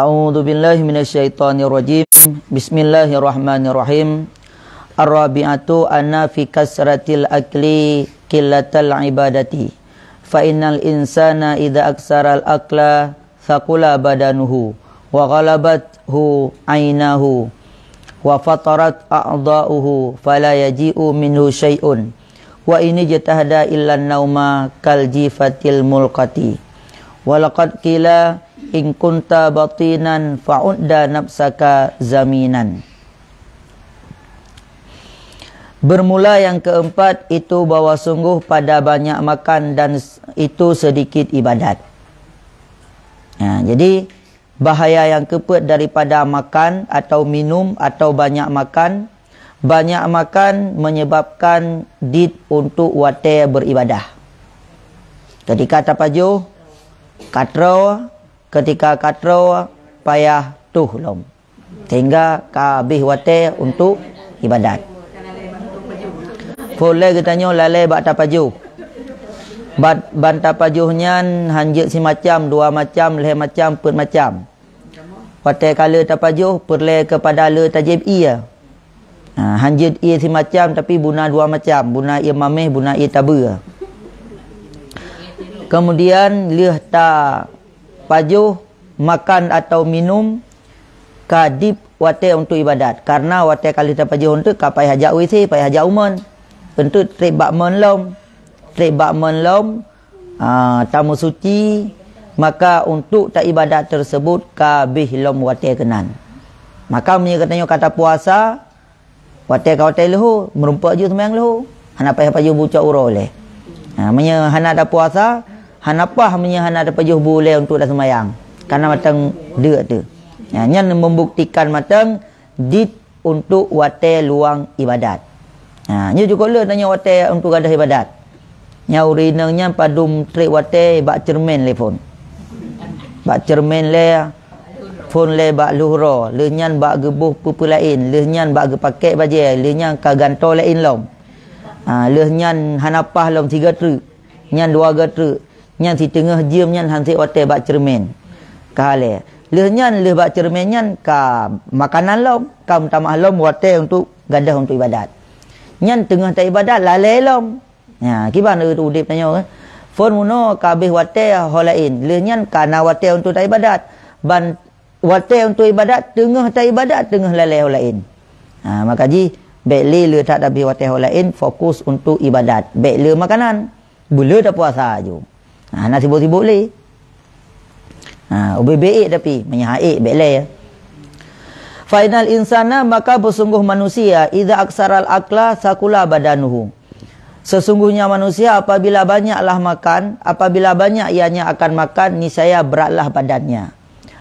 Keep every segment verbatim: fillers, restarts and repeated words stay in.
A'udzubillahi minasyaitonirrajim. Bismillahirrahmanirrahim. Ar-rabi'atu anna fi kasratil akli qillatal ibadati. Fa innal insana idza aksaral akla thaqula badanuhu wa ghalabathu ainahu wa fatarat a'dha'uhu fala yaji'u minhu syai'un wa in ijtahada illa nauma kal jifatil mulqati. Wa laqad qila in kunta batinan fa'udda nafsaka zaminan. Bermula yang keempat itu bahwa sungguh pada banyak makan dan s-, itu sedikit ibadat. Nah, jadi bahaya yang keempat daripada makan atau minum atau banyak makan, banyak makan menyebabkan dit untuk watée beribadah. Ketika tapajoh, katroe, ketika katroe payah toh lom. Sehingga ka habéh watée untuk ibadat. Phôn lé geutanyoe lalée bak tapajoh. Ban, ban tapajoh nyan hanjeuet simacam, dua macam, lhée macam, peuet macam. Watée ka le tapajoh, peureulée keupada le tajép ié. Ha, hanjeuet ié simacam, tapi buna dua macam, buna ié maméh, buna ié tabeue. Kemudian lheueh ta pajoh, makan atau minum, ka dip watée untuk ibadat. Karena watée ka lheueh tapajoh untuk ka payah jak W C, payah jak u mon. Untuk treb bak mon lom, treb bak mon lom, ah, tameusuci, maka untuk taibadat tersebut ka habéh lom watée keunan. Maka meunyoe geutanyoe ka tapuasa, watée ka watée leuhô, meurumpok ju seumayang leuhô. Hana payah pajoh bu cok uroe lé. Ha, meunyoe hana ada puasa, hana pah meunyoe hana ada pajoh bu lé untuk ada seumayang. Karena mantong deuk tu. Ha, nyan membuktikan mantong dit untuk watée luang ibadat. Ha, nyoe jukuk le tanyoe watée untuk gadoh ibadat. Nyang ureueng inong nyan padum treb watée bak ceureumen lé phôn. Bak ceureumen lé phôn lé bak lheuh uroe, lheuh nyan bak geuboh peue-peue laén, lheuh nyan bak geupakèk bajée, lheuh nyan ka gantoe laén lom. Ha, lheuh nyan hana pah lom sigoe treuk, nyan dua goe treuk, nyan siteungoh jeuem nyan han sép watée bak ceureumen. Ka lé. Lheuh nyan lheuh bak ceureumen nyan ka makanan lom, ka meutamah lom watée untuk gadoh untuk ibadat. Nyan teungoh taibadat lalée lom. Nya, kiban udeb tanyoe, eh. Phôn meunoe ka habéh watée ho laén, lheuh nyan ka na watée untuk taibadat. Ban watée untuk ibadat, teungoh taibadat, teungoh lalée ho laén. Ha, maka jih, bék lé le that habéh watée ho laén, fokus untuk ibadat. Bék le makanan. Beule tapuasa ju. Ha, hana sibok-sibok lé. Ha, ubé-bé ék tapi, meunyo han ék bék lé. Fa innal insana, maka beusungguh manusia, idza aksaral akla sakula badanuhu. Sesungguhnya manusia apabila banyaklah makan, apabila banyak ianya akan makan, niscaya beratlah badannya.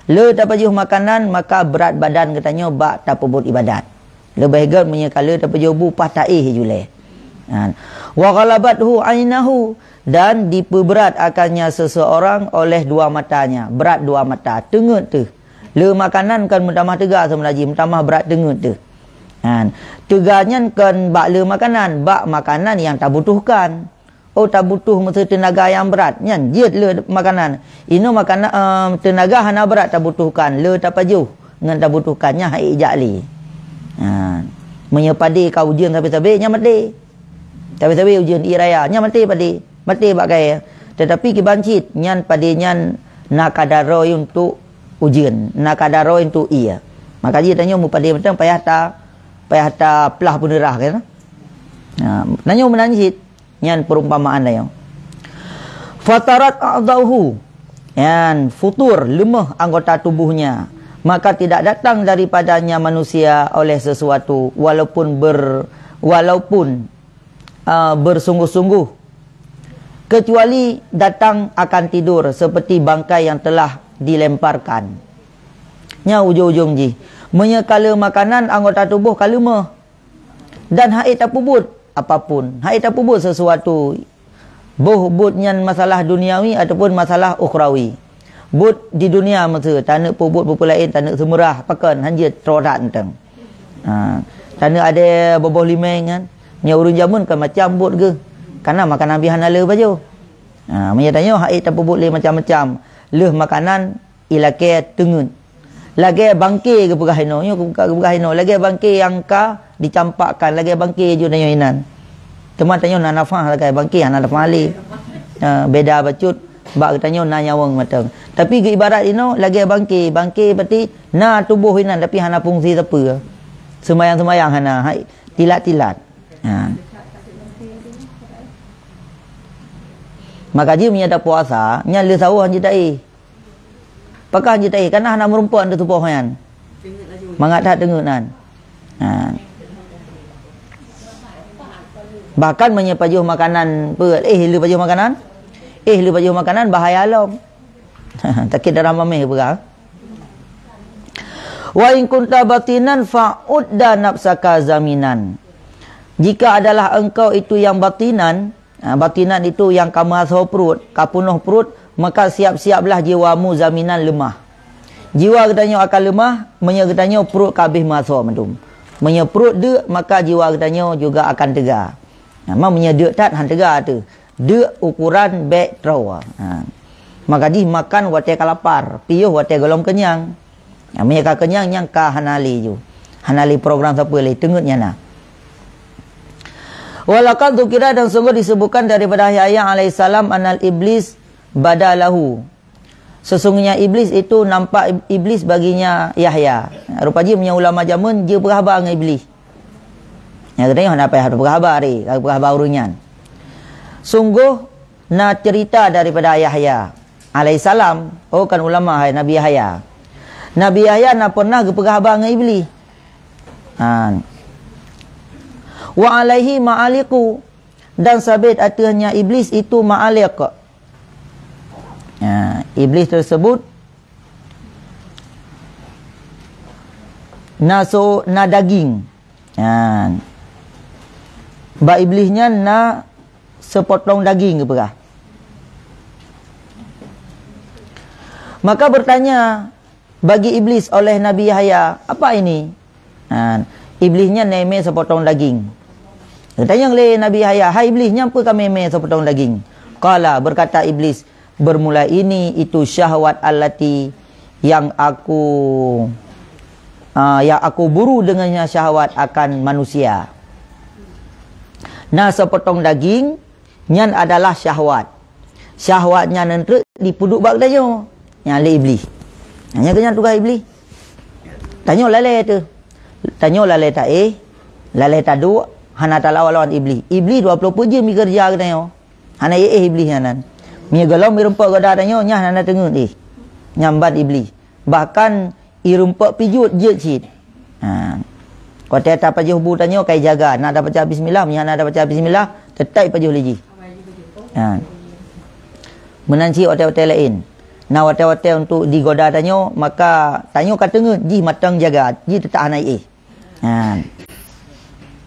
Le tapajoh makanan, maka brat badan geutanyoe bak tapeubuet ibadat. Leubeh gét meunyoe ka le tapajoh bu paih taéh julée. Ha. Wa ghalabathu ainahu, dan dipeubeurat akannya seseorang oleh dua matanya. Brat dua mata, teungeut teuh. Le makanan kon meutamah teuga seumeunaji, meutamah brat teungeut teuh. Ha. Teuga nyan kon bak le makanan, bak makanan nyang tabutuhkan. Oh, tabutuh meusé teunaga nyang brat, nyan jeuet le makanan. Inoe makanan, em, teunaga hana brat tabutuhkan, le tapajoh ngon tabutuhkan, nyan han ék jak lé. Ha. Meunyoe padé ka ujeuen sabe-sabe, nyan maté. Sabe-sabe ujeuen di raya, nyan maté padé. Maté bak kayée. Tetapi kiban cit, nyan padé nyan na kadar droe untuk ujeuen, na kadar droe untuk ié. Maka jih tanyoe meupadé mantong payah ta, payah taplah peuneurah, kan? Ha, tanyoe meunan cit. Nyan perumpamaan laén. Fatarat a'dha'uhu, nyan futur, leumah anggota tubuhnya, maka tidak datang daripadanya manusia oleh sesuatu, walaupun ber-, walaupun, uh, bersungguh-sungguh, kecuali datang akan tidur seperti bangkai yang telah dilemparkan. Nyan ujong-ujong jih. Meunyoe ka le makanan, anggota tuboh ka leumah. Dan han ék tapeubuet apapun, han ék tapeubuet sesuatu. Boh buet nyan masalah duniawi ataupun masalah ukhrawi. Buet di dunia meusé, taneuk peubuet peue-peue laén, taneuk seumeurah, pakon, han jeuet troh that mantong. Ha, taneuk adé boboh limeng kan. Nyan ureueng jameun kan macam buet geuh. Kana makanan bih hana le pajoh. Ha, meunyoe tanyoe han ék tapeubuet lé macam-macam. Lheuh makanan, ilakée teungeut. Lagée bangke geupeugah inoe, nyoe geupeugah inoe, lagée bangke nyang ka dicampakkan, lagée bangke ju tanyoe inan. Teuma tanyoe na nafah lagée bangke, hana nafah lé. Ha, beda bacut bak geutanyoe na nyawöng mantong. Tapi geuibarat inoe lagée bangke, bangke berarti na tuboh inan tapi hana fungsi sapeue. Seumayang-seumayang hana, hai, tilat-tilat. Ha. Maka jih meunyoe tapuasa, nyan lé sawah jih taéh. Pakon jih taéh, kana hana meurumpok teutuboh nyan. Mangat that teungeut nan. Ha. Bahkan meunyoe pajoh makanan, pe-, éh lé pajoh makanan? Éh lé pajoh makanan bahaya lom. Sakét darah mamèh peugah. Wa in kunta batinan fa'udda nafsaka zaminan. Jika adalah engkau itu yang batinan, ha, batinan itu yang ka meuasoe pruet, ka peunoh pruet, maka siap-siaplah jiwamu zaminan leumah. Jiwa geutanyoe akan leumah, meunyoe geutanyoe pruet ka abéh meuasoe mandum. Meunyoe pruet deuk, maka jiwa geutanyoe juga akan teuga. Ha, ma meunyoe deuk that han teuga teuh. Deuk ukuran bék troe. Ha. Maka jih makan watée ka lapar, piôh watée gohlom keunyang. Ha, meunyoe ka keunyang, nyang ka hana lé ju. Hana lé program sapeue lé, teungeut nyan na. Walaqad dzukira, dan sungguh disebutkan daripada Yahya alaihissalam, anal iblis bada lahu. Sesungguhnya iblis itu nampak ib-, iblis baginya Yahya. Rupa jih meunyoe ulama jameun jeuet peugah haba ngon iblis. Nyang geutanyoe hana payah peugah haba, ka peugah haba ureuëng nyan. Sungguh na cerita daripada Yahya alaihissalam, oh kan ulama hai Nabi Yahya. Nabi Yahya na pernah geupeugah haba ngon iblis. Ha. Wa alaihi ma'aliqu, dan sabit ateuehnya iblis itu ma'aliq. Ha, iblis tersebut na so-, na daging. Ha. Bak iblis nyan na sepotong daging geupeugah. Maka bertanya bagi iblis oleh Nabi Yahya, "Apa ini?" Ha, iblis nyan na imé sepotong daging. Geutanyong lé Nabi Yahya, "Hai iblis, nyan peue ka mé-mé sepotong daging?" Qala, berkata iblis, "Bermula ini itu syahwat allati yang aku, ah, yang aku buru dengannya syahwat akan manusia." Na sepotong daging, nyan adalah syahwat. Syahwat nyan treuk dipeuduek bak geutanyoe. Nyan lé iblis. Nyan keuh nyan tugaih iblis. Tanyoe lalée teuh. Tanyoe lalée taéh, lalée taduek, hana talawan lawan iblis. Iblis dua ploh peuet jeuem jikeureuja geutanyoe. Hana éh iblis nyan nan. Meunyoe gohlom irumpok goda tanyoe, nyan hana teungeut éh. Nyan ban iblis. Bahkan irumpok pih jeuet, jeuet cit. Ha. Watée tapajoh bu tanyoe kai jaga, na tabaca bismillah, meunyoe hana tabaca bismillah, teutap pajoh lé jih. Ha. Meunan cit watée-watée laén. Na watée-watée untuk digoda tanyoe, maka tanyoe ka teungeut jih mantong jaga, jih teutap hana éh. Ha.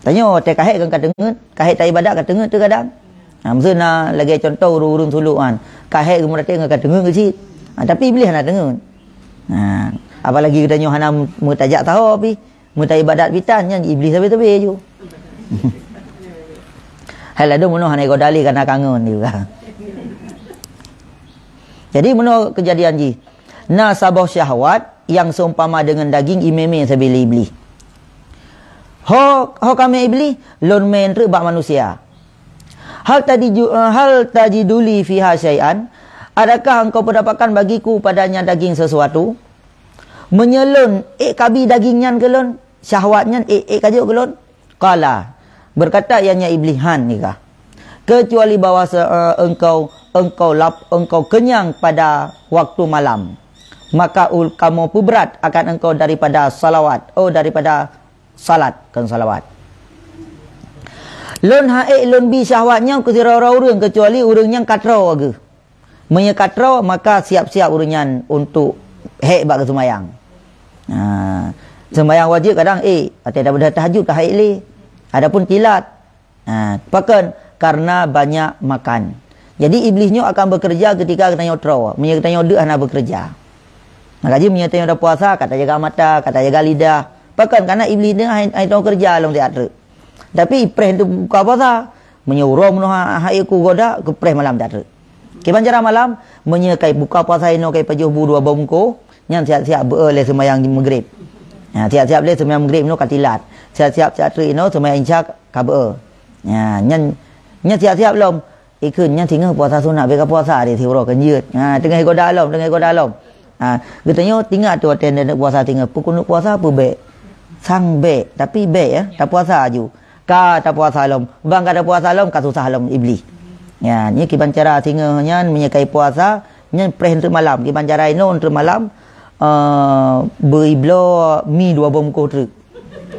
Tanyoe watée ka hék kan ka teungeut, ka hék taibadat ka teungeut teuh kadang. Ha, meuseu na lagée cuntoh ureuëng-ureuëng sulok kan. Ka hék geumeuratéb ngon ka teungeut keu cit. Ha, tapi iblis hana teungeut. Ha, apalagi geutanyoe hana meutajak saho pih, meutaibadat pih tan, nyan iblis sabe-sabe ju. Hai ladôm meunoe hana igoda lé kana kangeun juga. Jadi meunoe keujadian jih. Na saboh syahwat nyang seumpama deungon daging imé-mé sabe lé iblis. Ho, ho ka mé iblis, lôn mé treuk bak manusia. Hal tajiju-, eh, hal tajidu li fiha syai'an? Adakah engkau mendapatkan bagiku padanya daging sesuatu? Meunyoe lôn ék kabi daging nyan keu lôn, syahwat nyan ék, ék kajok keu lôn? Qala, berkata ianya iblis, "Han," nikah. "Kecuali bahwa se-, eh, engkau, engkau lap-, engkau kenyang pada waktu malam, maka ul-, kamoe peubrat akan engkau daripada salawat, oh, daripada salat, kon salawat. Lôn han ék lôn bi syahwat nyan keu sidroe-droe ureuëng, kecuali ureuëng nyan ka troe geuh. Meunyoe ka troe, maka siap-siap ureuëng nyan untuk hék bak geuseumayang." Ha, seumayang wajéb kadang ék, watée tabeudoh tahajud ka han ék lé. Adapun kilat, ha, pakon? Karena banyak makan. Jadi iblis nyoe akan bekerja ketika geutanyoe troe, meunyoe geutanyoe deuk hana bekerja. Maka jih meunyoe tanyoe tapuasa, ka tajaga mata, ka tajaga lidah. Pakon? Karena iblis nyoe han, han troe keureuja lom siat treuk. Tapi ipreh untuk buka puasa. Meunyoe uroe meunoe ha-, han ék kugoda, geupreh malam siat treuk. Kiban cara malam, meunyoe kai buka puasa inoe kai pajoh bu dua boh bungkôh, Nyan siap-siap beu lé seumayang Maghrib. Ha, siap-siap lé seumayang Maghrib nyoe ka tilat. Siap-siap, siap treuk inoe seumayang Isya ka beu. Ha, nyan, nyan siap-siap lom. Ikheun nyan singoh puasa sunat, bèk ka puasa di siuroe keu jeuet. Ha, teungoh goda lom, teungoh goda lom. Ha, geutanyoe ingat tu watèe neuk puasa singoh, peu keuneuk puasa peu bèk. Sang bèk, tapi bèk ya, tapuasa aju. Ka tapuasa lom, ban ka tapuasa lom, ka susah lom Iblih. Ya, nyan kiban cara singoh nyan meunyoe ka puasa, nyan preh treuk malam, kiban cara inoe treuk malam, eh, beu ibloe mi dua boh mukoh treuk.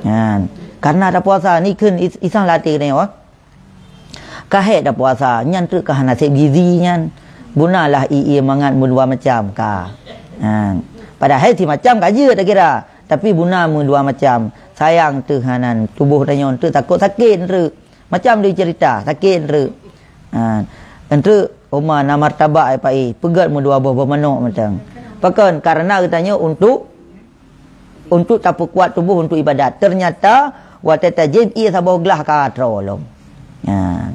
Nyan, karena tapuasa ni kheun is-, isang latih geutanyoe. Ka hék tapuasa, nyan treuk ka hana sép gizi nyan. Gunalah ie-ie mangat meudua macam ka. Ha. Padahai si macam ka jeuet takira, tapi guna meudua macam. Sayang teuh hanan tuboh tanyoe treuk takot sakét treuk. Macam dicerita, sakét treuk. Ha. Treuk uma na martabak ai pai, peugét meudua boh boh manok mantong. Pakon? Karena geutanyoe untuk untuk tapeukuat tuboh untuk ibadat. Ternyata watèe tajieb ie saboh glah ka troe lom. Ha.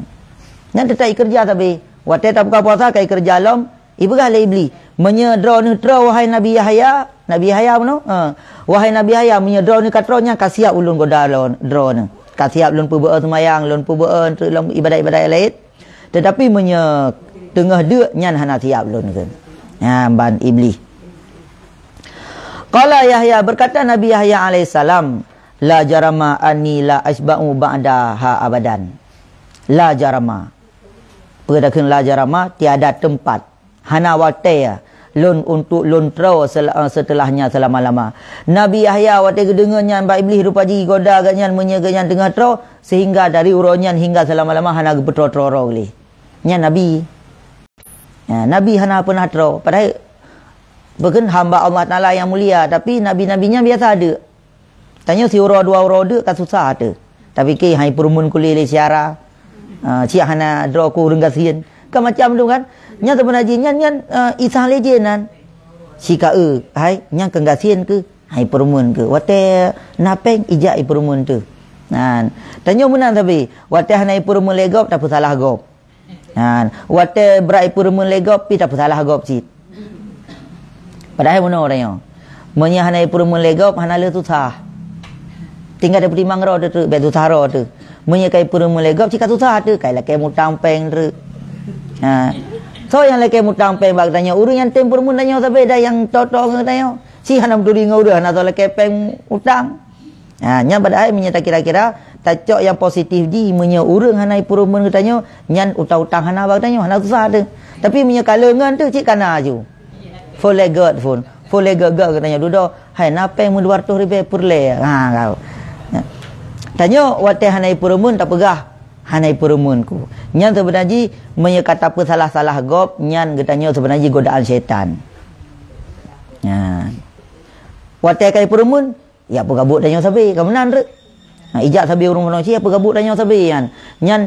Nyan teutap ikeureuja sabe. Watèe tabuka puasa ka ikeureuja lom, ipeugah lé Iblih, "Meunyoe droeneuh troe wahai Nabi Yahya," Nabi Yahya bunoe, ha. "Wahai Nabi Yahya, meunyoe droeneuh ka troe nyan ka siap ulôn goda lôn droeneuh. Ka siap lôn peubeuet seumayang, lôn peubeuet treuk lom ibadat-ibadat laén." Teutapi meunyoe teungoh deuk nyan hana siab lôn kheun. Nyan ban Iblih. Qala Yahya, berkata Nabi Yahya alaihissalam, "La jarama anni la asba'u ba'daha abadan." La jarama. Peue takheun la jarama? Tiada tempat. Hana watèe lôn untuk lôn troe sel-, eh, setelahnya selama-lama. Nabi Yahya watèe geudeungoe nyan bak Iblih rupa jih goda gobnyan meunyoe gobnyan teungoh troe, sehingga dari uroe nyan hingga selama-lama hana geupeutroe-troe droe lé. Nyan Nabi. Ya, Nabi hana peunah troe. Padahai bukon hamba Allah Taala nyang mulia, tapi nabi-nabi nyan biasa deuk. Tanyoe siuroe dua uroe deuk ka susah teuh. Tapike hai peureumeun kulé lé syara. Ah, cit hana droe ku ureueng gasien. Kan macam tu kan? Nyan seubeuna jih nyan, nyan, eh, isang lé jih nan. Si ka eu, hai, nyan keu gasien keu, hai peureumeun keu. Watèe na péng ijak i peureumeun teuh. Nah, tanyoe meunan sabe, watèe hana i peureumeun lé gob tapeusalah gob. Nah, watèe brat i peureumeun lé gob pih tapeusalah gob cit. Padahai meunoe tanyoe. Meunyoe hana i peureumeun lé gob hana lé susah. Tinggai tapeutimang droe teuh, bèk susah droe teuh. Meunyoe ka i peureumeun lé gob cit ka susah teuh, ka i lakèe mutang péng treuk. Ha. Soe nyang lakèe mutang péng bak tanyoe? Ureueng nyang tem peureumeun tanyoe sabe dan nyang toe-toe ngon tanyoe. Cit hana meuturi ngon ureueng hana soe lakèe péng utang. Ha, nyan padahai meunyoe takira-kira, tacok nyang positif jih, meunyoe ureueng hana i peureumeun geutanyoe, nyan utang-utang hana bak tanyoe, hana susah teuh. Tapi meunyoe ka lé ngon teuh, cit kana aju. Phôn lé gèt phôn. Phôn lé gèt-gèt geutanyoe dudoe, hai na péng meudua reutôh ribèe peureulèe. Ha, kau. Tanyoe watèe hana i peureumeun tapeugah, hana i peureumeun ku. Nyan seubeuna jih, meunyoe ka tapeusalah-salah gob, nyan geutanyoe seubeuna jih godaan syaitan. Nyan. Watèe ka i peureumeun, ya peugabuk tanyoe sabe, ka meunan treuk. Ha, ijak sabe ureueng keunoe cit, ya peugabuk tanyoe sabe nyan. Nyan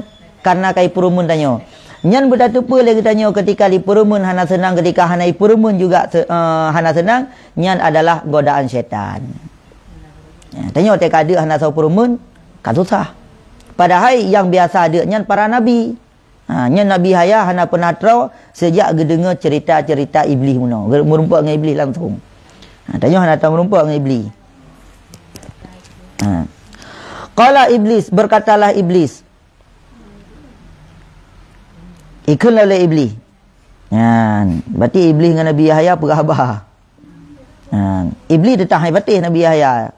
karena ka i peureumeun tanyoe. Nyan beutateupeue lé geutanyoe keutika i peureumeun hana seunang, keutika hana i peureumeun juga se-, eh, hana seunang, nyan adalah godaan syaitan. Ya, tanyoe teuka deuk hana soe peureumeun, ka susah. Padahai nyang biasa deuk nyan para nabi. Ha, nyan Nabi Yahya hana peunah troe seujak geudeungoe cerita-cerita Iblih meunoe. Geu-, meurumpok ngon Iblih langsung. Ha, tanyoe hana tameureumpok ngon Iblih. Ha. Qala Iblis, berkatalah Iblis. Ikheun lé Iblih. Nyan, berarti Iblih ngon Nabi Yahya peugah haba. Nyan, Iblih teutap hai patéh Nabi Yahya.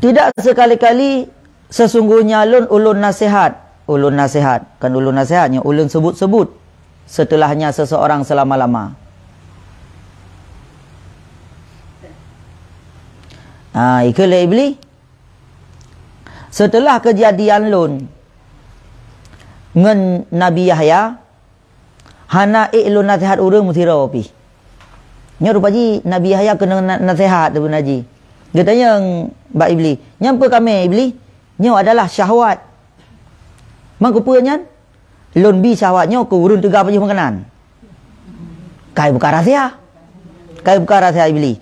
Tidak sekali-kali. Sesungguhnya lôn ulôn naseuhat, ulôn naseuhat, kon ulôn naseuhat, nyoe ulôn seubut-seubut, setelahnya seseorang selama-lama. Ha, ikheun lé Iblih, seuteulah keujadian lôn ngon Nabi Yahya, hana ék lôn naseuhat ureueng meusidroe pih. Nyoe rupa jih Nabi Yahya keuneuk na-, naseuhat seubeuna jih. Geutanyong bak Iblih, "Nyan peue kamé, Iblih?" "Nyoe adalah syahwat." "Man keupeue nyan?" Lôn bi syahwat nyoe keu ureuëng teuga pajoh makanan. Kai buka rahsia. Kai buka rahsia Iblih.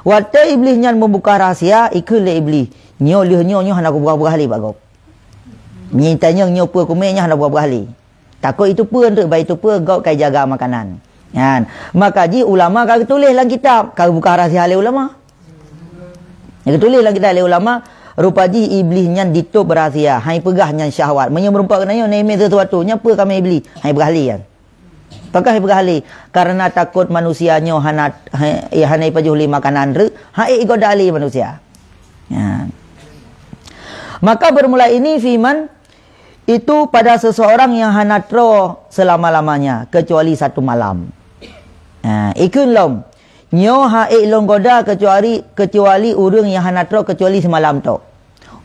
Watée Iblih nyan meubuka rahsia, ikheun lé Iblih, "Nyoe lheueh nyoe, nyoe hana kupeugah-peugah lé bak gob. Nyoe tanyong nyoe peue kumé nyoe hana kupeugah-peugah lé. Takot itu peue, untuk bak itu peue gob kai jaga makanan." Nyan. Maka jih ulama ka geutuléh lam kitab, ka geubuka rahsia lé ulama. Ka geutuléh lam kitab lé ulama, rupa jih Iblih nyan ditôb rahsia, hai peugah nyan syahwat. Meunyoe meurumpok keunan nyoe, na imé sesuatu, nyan peue kamé Iblih, hai peugah lé nyan. Pakon hai peugah lé? Karena takot manusia nyoe hana, hai, hana ipajoh lé makanan reuk, hai igoda lé manusia. Nyan. Maka bermula ini firman, itu pada seseorang yang hana troe selama-lamanya, kecuali satu malam. Ha, ikheun lom, nyoe hana ék lôn goda kecuali, kecuali ureuëng nyang hana troe kecuali simalam tok.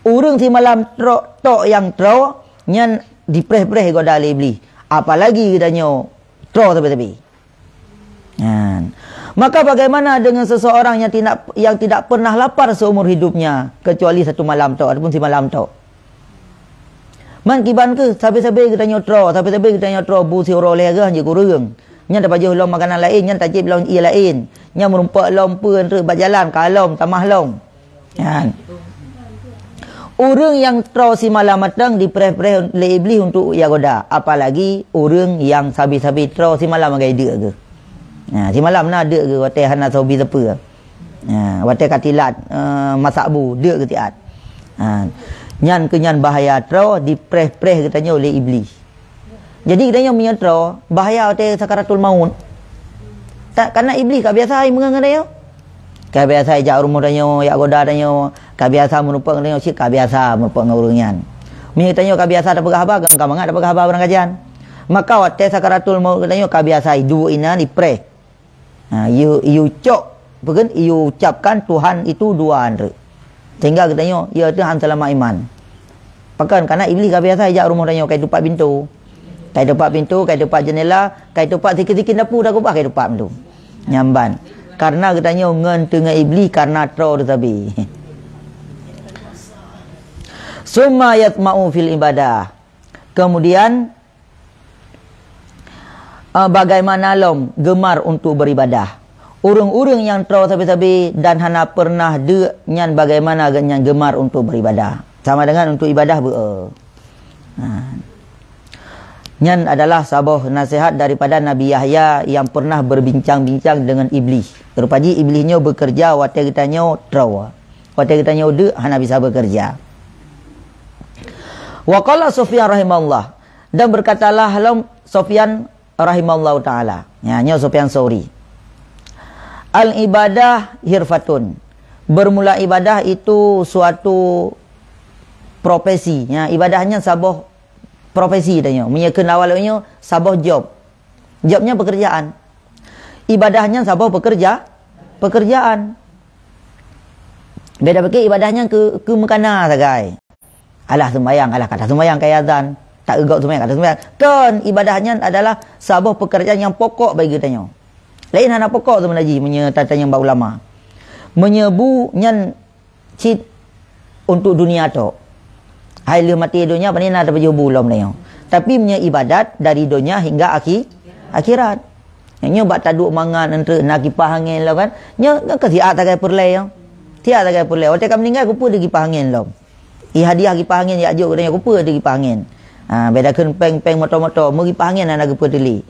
Ureuëng simalam troe, tok nyang troe, nyan dipreh-preh goda lé Iblih. Apalagi geutanyoe troe sabe-sabe. Nyan. Maka bagaimana dengan seseorang yang tidak, yang tidak pernah lapar seumur hidupnya kecuali satu malam tok ataupun simalam tok? Man kiban kheueh, sabe-sabe geutanyoe troe, sabe-sabe geutanyoe troe bu siuroe lhée geuh jeuet keu ureuëng. Nyan tapajoh lom makanan laén, nyan tajieb lom ié laén. Nyan meurumpok lom peue treuk bak jalan, ka lom, tamah lom. Nyan. Ureuëng nyang troe simalam mantong dipreh-preh lé Iblih untuk ia goda, apalagi ureuëng nyang sabe-sabe troe simalam lagée deuk geuh. Nah, simalam na deuk geuh watée hana soe bi sapeue. Ha, watée ka tilat, eh, masak bu, deuk geuh tiat. Ha, nyan keuh nyan bahaya troe dipreh-preh geutanyoe lé Iblih. Jadi geutanyoe meunyoe troe, bahaya watée sakaratul maut. Tak, karena Iblih ka biasa hai meungon geutanyoe. Ka biasa jak rumoh tanyoe, jak goda tanyoe, ka biasa meurumpok geutanyoe, cit ka biasa meurumpok ngon ureuëng nyan. Meunyoe tanyoe ka biasa tapeugah haba, kan ka mangat tapeugah haba barang kajan. Maka watée sakaratul maut geutanyoe ka biasa hai duek inan ipreh. Ha, yue, yue cok, peue kheun, yue ucapkan Tuhan itu dua anreuk. Sehingga geutanyoe, ya Tuhan, seulamat iman. Pakon, karena Iblih ka biasa jak rumoh tanyoe, kai tupat pintoe. Kai tupat pintoe, kai tupat jeundela, kai tupat sikit-sikit dapu dah keubah, kai tupat pintoe. Nyan ban. Karena geutanyoe ngon teungoh Iblih, karena troe teusabe. Summa yatma'u fil ibadah. Kemudian, eh, bagaimana lom gemar untuk beribadah. Ureuëng-ureuëng nyang troe sabe-sabe dan hana pernah deuk nyan bagaimana geuhnyan gemar untuk beribadah. Sama dengan untuk ibadah beu-, eh. Ha. Nyan adalah saboh nasihat daripada Nabi Yahya yang pernah berbincang-bincang dengan Iblih. Rupa jih Iblih nyoe bekerja watée geutanyoe troe. Watée geutanyoe deuk hana bisa bekerja. Wa qala Sufyan rahimahullah, dan berkatalah lom Sufyan rahimahullahu taala. Ya, nyoe Sufyan Sauri. Al ibadah hirfatun. Bermula ibadah itu suatu profesi. Ya, ibadah nyan saboh profesi tanyoe. Meunyoe kheun awal nyoe saboh job. Job nyan pekerjaan. Ibadah nyan saboh pekerja, pekerjaan. Beda pike ibadah nyan keu, keu meukana sagai. Alah seumayang, alah ka taseumayang, ka azan. Tak eugok seumayang, ka taseumayang. Kon, ibadah nyan adalah saboh pekerjaan nyang pokok bagi geutanyoe. Laén hana pokok seubeuna jih meunyoe tatanyong bak ulama. Meunyoe bu nyan cit untuk dunia tok. Hai lheueh maté donya, pane na tapajoh bu lom tanyoe. Tapi meunyoe ibadat dari donya hingga akhi-, akhirat. Nyoe bak taduek mangat, eunteuk na kipah angén lom kan. Nyoe, nyoe ka siat sagai peureulée nyoe. Siat sagai peureulée. Watée ka meuninggai, keupeue di kipah angén lom. I hadiah kipah angén jak jok geutanyoe, keupeue di kipah angén. Ha, beda kheun péng-péng moto-moto, meukipah angén hana geupeuteuli.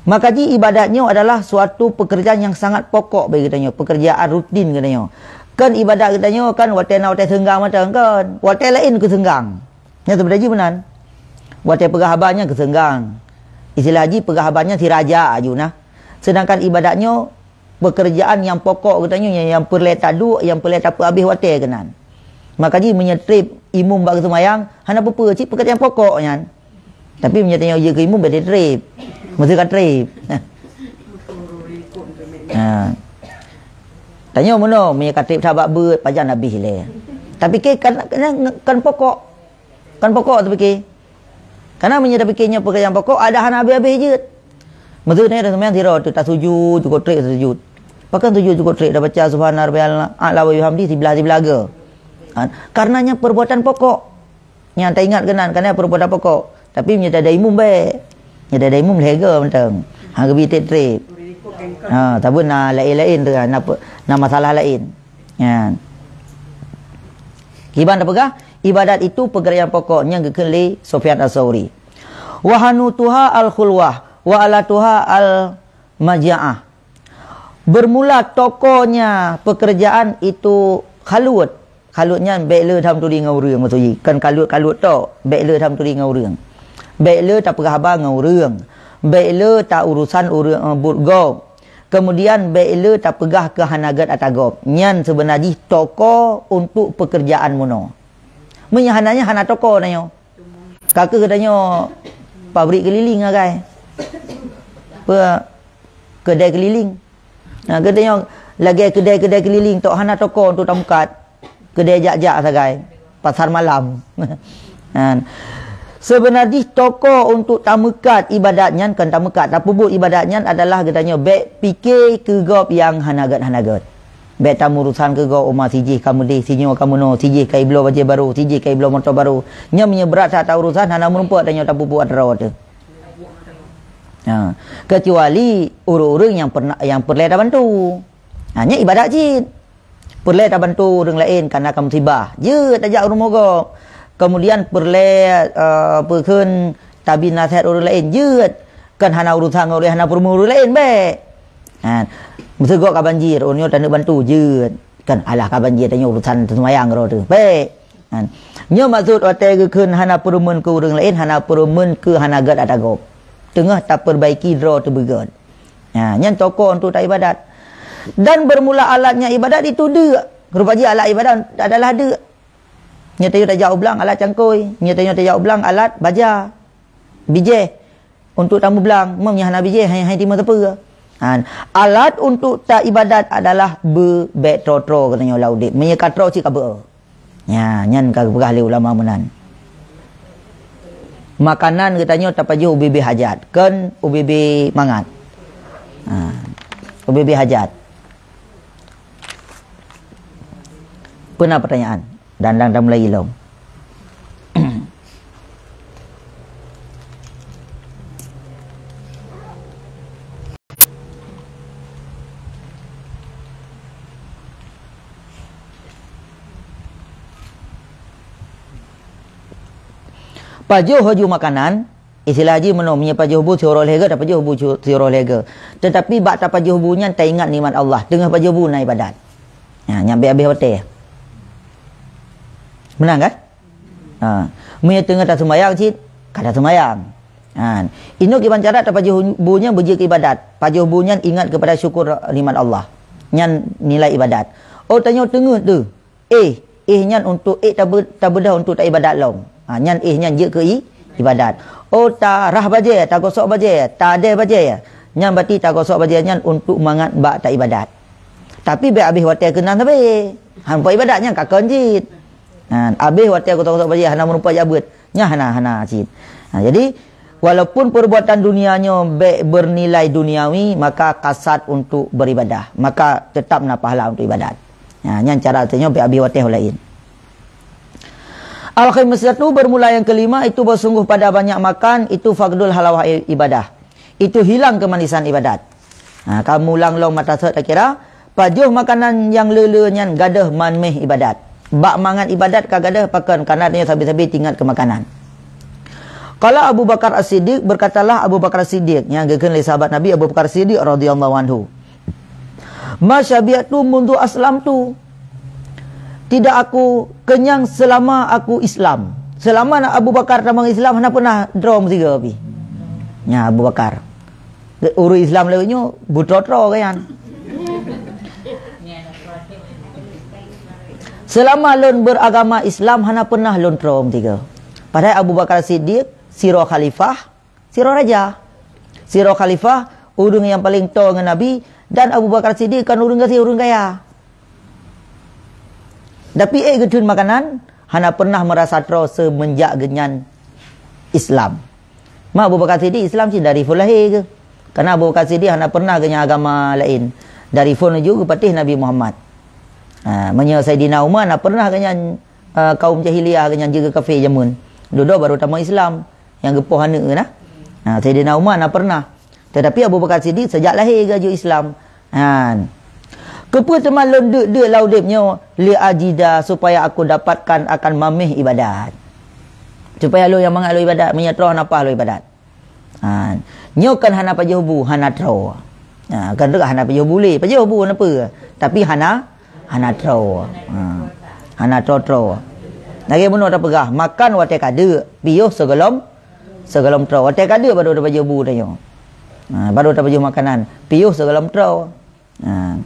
Maka jih ibadat nyoe adalah suatu pekerjaan yang sangat pokok bagi geutanyoe, pekerjaan rutin geutanyoe. Kan ibadat geutanyoe kan watée na watée seunggang mantong kan, watée laén keu seunggang. Nyan seubeutoe jih meunan. Watée peugah haba nyan keu seunggang. Istilah jih peugah haba nyan siraja aju nah. Sedangkan ibadat nyoe pekerjaan nyang pokok geutanyoe nyang, nyang peureulée taduek, nyang peureulée tapeuhabéh watée keunan. Maka jih meunyoe treb imum bak geuseumayang, hana peue-peue, cit pekerjaan pokok nyan. Tapi meunyoe tanyoe jeuet keu imum, beda treb. Mesti ka treb. Ha. Tanyoe meunoe, meunyoe ka treb that bak beuet, pajan habéh lé. Tapi ke kan, kan, kan pokok. Kan pokok tapike. Karena meunyoe tapike nyoe pekerjaan pokok, ada hana habéh-habéh jeuet. Maksud nyoe dah seumayang sidroe tu, tasujud, cukôp treb tasujud. Pakon sujud cukôp treb, dah baca subhana rabbiyal a'la wa bihamdi siblah-siblah ge. Ha, karena nyan perbuatan pokok. Nyang taingat keunan, karena perbuatan pokok. Tapi meunyoe tada imum bèk. Meunyoe tada imum lhèe goe mantong. Ha, geubi trép-trép. Ha, tapi na laén-laén tu, na pe-, na masalah laén. Nyan. Kiban tapeugah, ibadat itu pekerjaan pokok nyang geukheun lé Sufyan Ats-Tsauri. Wa hanuthuha al-khulwah, wa alatuha al-maja'ah. Bermula tokonya pekerjaan itu khalut. Khalut nyan bèk le tham turi ngon ureueng, maksud jih. Kon khalut-khalut tok, bèk le tham turi ngon ureueng. Bèk le tapeugah haba ngon ureueng. Bèk le ta urusan ureueng, eh, buet gob. Kemudian bèk le tapeugah keu hana gèt ata gob. Nyan seubeuna jih toko untuk pekerjaan meunoe. Meunyoe hana nyan hana toko tanyoe. Ka keuh geutanyoe pabrik keuliling agai. Peue? Keudè keuliling. Nah, geutanyoe lagèe keudè-keudè keuliling tok hana toko untuk tameukat. Keudè jak-jak sagai. Pasar malam. Nah, seubeuna jih toko untuk tameukat ibadat nyan, kon tameukat, tapeubuet ibadat nyan adalah geutanyoe bèk pike keu gob nyang hana gèt, hana gèt. Bèk tamurusan keu gob, uma sijih ka meudeh, sinyoe ka meunoe, sijih ka ibloe bajèe barô, sijih ka ibloe moto barô. Nyan meunyoe brat that ta urusan, hana meurumpok tanyoe tapeubuet droe teuh. Ha. Keucuali ureueng-ureueng nyang pernah, nyang peureulèe tabantu. Ha, nyan ibadat cit. Peureulèe tabantu ureueng laén kana ka musibah. Jeuet tajak u rumoh gob. Kemudian peureulèe, eh, peue kheun tabi nasèhat ureueng laén. Jeuet. Kan hana urusan ngon ureueng, hana peurumoh ureueng laén, bèk. Ha, meuseugok ka banjir, ureueng nyoe taneuk bantu, jeuet. Kan alah ka banjir, tanyoe urusan teuseumayang droe teuh. Bèk. Ha. Nyoe maksud watèe geukheun hana peureumeun keu ureueng laén, hana peureumeun keu hana gèt ata gob. Teungoh tapeurbaiki droe teuh beugèt. Ha, nyan toko untuk taibadat. Dan bermula alatnya ibadat itu deuk. Rupa jih alat ibadat adalah deuk. Nyoe tanyoe tajak u blang alat cangkôi, nyoe tanyoe tajak u blang alat baja. Bijèh. Untuk tameublang, meunyoe hana bijèh, hai, hai timu sapeue. Ha, alat untuk taibadat adalah beu, bèk troe-troe geutanyoe lam udép. Meunyoe ka troe cit ka beu. Nya, nyan ka geupeugah lé ulama meunan. Makanan geutanyoe tapajoh ubé-bé hajat, kon ubé-bé mangat. Ha, ubé-bé hajat. Peue na pertanyaan? Dan, dan, dan mulai ilong. Pajoh laju makanan, istilah jih meunoe, meunyoe pajoh bu siuroe lhèe goe, tapajoh bu siu-, siuroe lhèe goe. Tetapi bak tapajoh bu nyan taingat nikmat Allah, teungoh pajoh bu na ibadat. Ha, nyan bèk abéh watèe. Meunan kan? Ha. Meunyoe teungoh taseumayang cit, ka taseumayang. Ha. Inoe kiban cara tapajoh bu nyan beujeuet keu ibadat. Pajoh bu nyan ingat keupada syukur nikmat Allah. Nyan nilai ibadat. Oh, tanyoe teungeut teuh. Éh, éh nyan untuk éh tabe-, tabeudoh untuk taibadat lom. Ha, nyan éh nyan jeuet keu i-, ibadat. Oh, tarah bajèe, tagosok bajèe, tadèh bajèe. Nyan berarti tagosok bajèe nyan untuk mangat bak taibadat. Tapi bèk abéh watèe keunan sabé. Hampa ibadat nyan ka kon cit. Ha, abéh watèe gosok-gosok bajèe hana meurumpok jak beuet. Nyan hana, hana cit. Ha, jadi, walaupun perbuatan dunia nyoe bèk bernilai duniawi, maka kasat untuk beribadah. Maka tetap na pahala untuk ibadat. Ha, nyan cara tanyoe bèk abéh watèe laén. Al-khamisatu, bermula yang kelima, itu bersungguh pada banyak makan, itu faqdul halawah i-, ibadah. Itu hilang kemanisan ibadat. Ha, kamu ulang lom mata sot takira, pajoh makanan nyang le-le nyan gadôh manméh ibadat. Bak mangat ibadat ka gadôh pakon, karena tanyoe sabe-sabe teuingat keu makanan. Qala Abu Bakar As-Siddiq, berkatalah Abu Bakar As-Siddiq, nyang geukheun lé sahabat Nabi Abu Bakar Siddiq radhiyallahu anhu. "Ma syabi'tu mundu aslamtu." Tidak aku kenyang selama aku Islam. Selama Abu Bakar tamong Islam, hana pernah droe meusigoe pih. Nya Abu Bakar. Ureueng Islam lawét nyoe beutroe-troe kan. Selama lôn beragama Islam, hana pernah lôn troe meusigoe. Padahai Abu Bakar Siddiq, sidroe khalifah, sidroe raja. Sidroe khalifah, ureueng nyang paleng toe ngon Nabi, dan Abu Bakar Siddiq kon ureueng gasien, ureueng kaya. Tapi ék geutheun makanan, hana pernah meurasa troe seumeunjak geunyan Islam. Ma Abu Bakar Siddiq Islam cit dari phon lahé geuh. Karena Abu Bakar Siddiq hana pernah geunyan agama laén. Dari phon laju geupatéh Nabi Muhammad. Ha, meunyoe Saidina Umar hana pernah geunyan, eh, kaum jahiliyah geunyan jeuet keu kafé jameun. Dudoe baru tamong Islam. Nyang geupoh aneuk keuh na. Ha, Saidina Umar na pernah. Tetapi Abu Bakar Siddiq sejak lahé geujok Islam. Ha. Keupeue teuma lôn deuk-deuk lam udeb nyoe, li ajida, supaya aku dapatkan akan mamèh ibadat. Supaya lôn nyang mangat lôn ibadat, meunyoe troh hana paih lôn ibadat. Ha. Nyoe kan hana pajoh bu, hana troe. Ha, kan tu hana pajoh bu lé, pajoh bu hana peue. Tapi hana, hana troe. Ha. Hana troe-troe. Lagèe bunoe tapeugah, makan watèe ka deuk, piôh sigohlom, sigohlom troe. Watèe ka deuk baru tapajoh bu tanyoe. Ha, baru tapajoh makanan. Piôh sigohlom troe. Ha.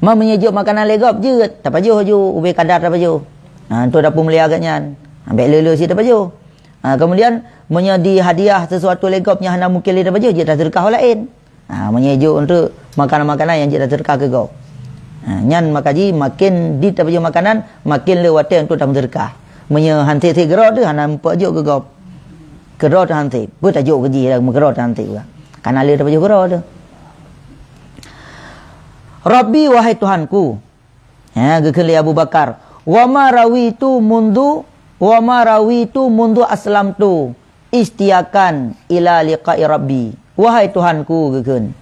Ma meunyoe jok makanan lé gob jeuet, tapajoh ju, ubé kadar tapajoh. Ha, untuk tapeumulia gobnyan. Ha, bèk le-le cit tapajoh. Ha, kemudian, meunyoe di hadiah sesuatu lé gob nyang hana mungkin lé tapajoh, jeuet taseudeukah ureueng laén. Ha, meunyoe jok untuk makanan-makanan nyang jeuet taseudeukah keu gob. Ha, nyan maka jih makin di tapajoh makanan, makin le watèe untuk tameuseudeukah. Meunyoe han sép-sép keudroe teuh, hana mupat jok keu gob. Keudroe teuh han sép. Peue tajok keu jih, meukeudroe teuh han sép. Kana le tapajoh keudroe teuh. Rabbi, wahai Tuhanku. Ha, geukheun lé Abu Bakar. Wa ma rawitu mundu, wa ma rawitu mundu aslamtu istiakan ila liqa'i Rabbi. Wahai Tuhanku, geukheun.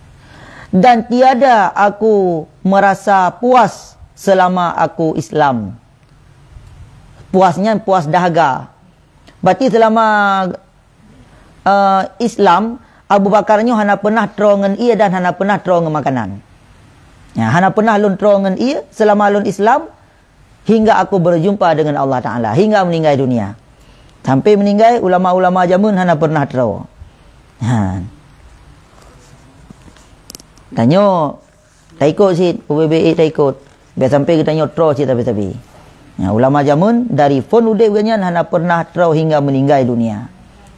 Dan tiada aku merasa puas selama aku Islam. Puas nyan puas dahaga. Berarti selama, eh, Islam, Abu Bakar nyoe hana peunah troe ngon ie dan hana peunah troe ngon makanan. Ya, hana peunah lôn troe ngon ie selama lôn Islam, hingga aku berjumpa dengan Allah Taala, hingga meninggai dunia. Sampai meninggai, ulama-ulama jameun hana peunah troe. Ha. Tanyoe taikot cit, ubé-bé taikot. Bèk sampai geutanyoe troe cit sabe-sabe. Ya, ulama jameun dari phon udeb gobnyan hana peunah troe hingga meninggai dunia.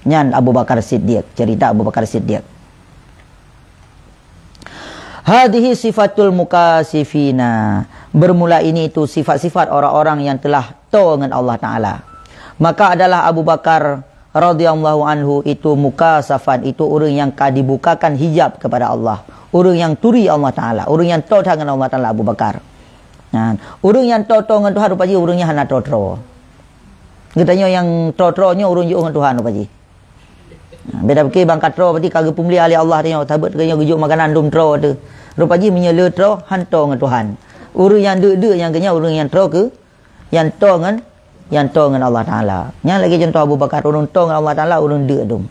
Nyan Abu Bakar Siddiq, cerita Abu Bakar Siddiq. Hadhihi sifatul mukasifina. Bermula ini itu sifat-sifat orang-orang yang telah toe ngon Allah Taala. Maka adalah Abu Bakar radhiyallahu anhu itu mukasafan, itu ureueng nyang ka dibukakan hijab kepada Allah. Ureueng nyang turi Allah Taala, ureueng nyang toe that ngon Allah Taala Abu Bakar. Nah, ureueng nyang toe-toe ngon Tuhan rupa jih ureueng nyang hana troe-troe. Geutanyoe nyang troe-troe nyoe ureueng jiôh ngon Tuhan rupa jih. Nah, beda pike bang ka troe berarti ka geupeumulia lé Allah tanyoe, sabab tanyoe geujok makanan dum troe teuh. Rupa jih meunyoe le troe, han toe ngon Tuhan. Ureueng nyang deuk-deuk nyang keunyan ureueng nyang troe keu, nyang toe ngon, nyang toe ngon Allah Taala. Nyan lagèe contoh Abu Bakar, ureueng toe ngon Allah Taala, ureueng deuk dum.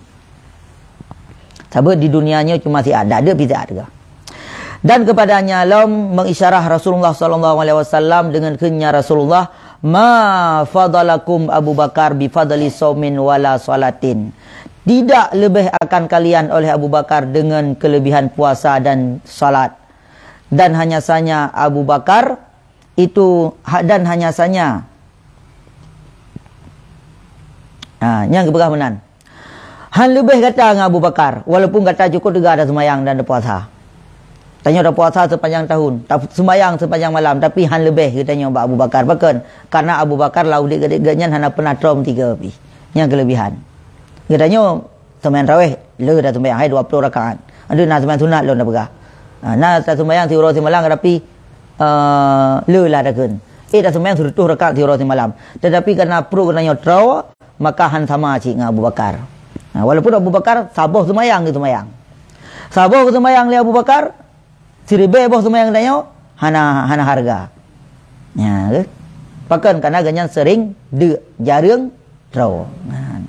Sabab di dunia nyoe cuma siat, dak deuk pih siat teuga. Dan kepadanya lom mengisyarah Rasulullah sallallahu alaihi wasallam dengan kheunnya Rasulullah, "Ma fadalakum Abu Bakar bi fadli saumin wala salatin." Tidak lebih akan kalian oleh Abu Bakar dengan kelebihan puasa dan salat. Dan hanya saja Abu Bakar itu ha-, dan hanya saja. Ha, nyang geupeugah meunan. Han leubeh gata ngon Abu Bakar, walaupun gata cukôp teuga taseumayang dan tapuasa. Tanyoe tapuasa sepanjang tahun, ta-, seumayang sepanjang malam, tapi han leubeh geutanyoe bak Abu Bakar. Pakon? Karena Abu Bakar lam udeb geutanyoe nyan hana pernah troe meusigoe pih. Nyang keulebihan. Geutanyoe seumayang tarawih, le taseumayang, hai dua ploh rakaat. Adak na seumayang sunat lôn tapeugah. Ha, na taseumayang siuroe simalam, tapi, eh, le lah takheun. Eh, taseumayang sireutôh rakaat siuroe simalam. Tetapi karena pruet geutanyoe troe, maka han sama cit ngon Abu Bakar. Ha, walaupun Abu Bakar saboh seumayang geuseumayang. Saboh geuseumayang lé Abu Bakar, siribèe boh seumayang geutanyoe, hana, hana hareuga. Ya, ke? Pakon? Karena geuhnyan sering deuk, jareueng troe. Ha.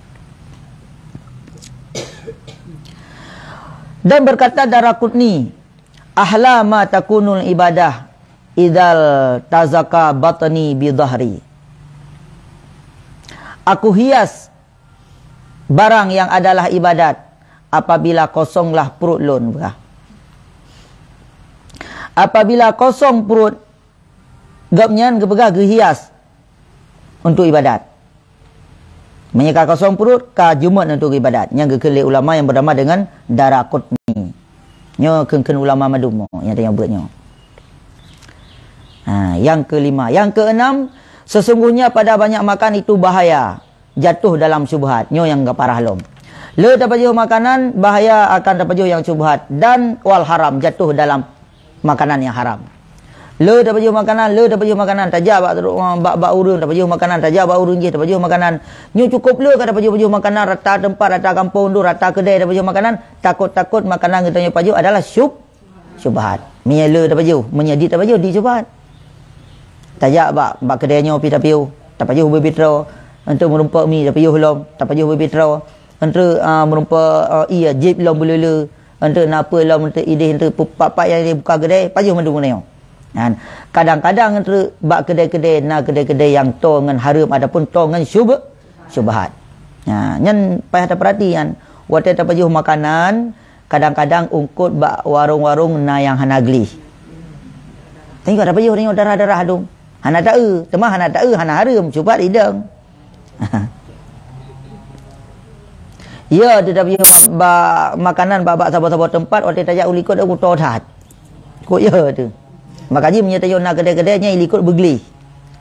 Dan berkata Daraqutni, "Ahla ma takunul ibadah idzal tazaka batni bi dhahri." Aku hias barang yang adalah ibadat apabila kosonglah pruet lôn, peugah. Apabila kosong pruet, gobnyan geupeugah geuhias untuk ibadat. Meunyoe ka kosong pruet, ka jeumot untuk ibadat. Nyang geukheun lé ulama nyang bernama dengan Daraqutni. Nyoe kheun-kheun ulama mandum nyang tanyoe beuet nyoe. Ha, yang kelima. Yang keenam, sesungguhnya pada banyak makan itu bahaya, jatuh dalam syubhat. Nyoe nyang geuparah lom. Le tapajoh makanan, bahaya akan tapajoh nyang syubhat. Dan wal haram, jatuh dalam makanan yang haram. Le tapajoh makanan, le tapajoh makanan, tajak bak, bak, bak ureueng tapajoh makanan, tajak bak ureueng jih tapajoh makanan. Nyoe cukôp le ka tapajoh-pajoh makanan, rata teumpat, rata gampông dum, rata keudè tapajoh makanan, takot-takot makanan geutanyoe pajoh adalah syub-, syubhat. Meunyoe le tapajoh, meunyoe dit tapajoh, dit syubhat. Tajak bak, bak keudè nyoe pih tapajoh, tapajoh ubé pitroe, enteuk meurumpok mi tapajoh lom, tapajoh ubé pitroe, enteuk, ah, meurumpok, ah, ie jieb lom beuleu-leu, enteuk na peue lom, enteuk idéh, enteuk pu-, pat-pat nyang dibuka keudè, pajoh mandum geutanyoe. Kan? Kadang-kadang enteuk bak keudè-keudè, na keudè-keudè nyang toe ngon hareuem ataupun toe ngon syub-, syubhat. Ha, nyan payah tapeurati nyan. Watèe tapajoh makanan, kadang-kadang eungkôt bak warong-warong na nyang hana gleh. Tengok tapajoh, tengok darah-darah dum. Hana taeu, teuma hana taeu, hana hareuem, syubhat idong. Ya, teutab jih bak makanan bak, bak saboh-saboh teumpat, watèe tajak u likot, aku toe that. Kok ya tu. Maka jih meunyoe tanyoe na keudè-keudè, nyan i likot beugleh.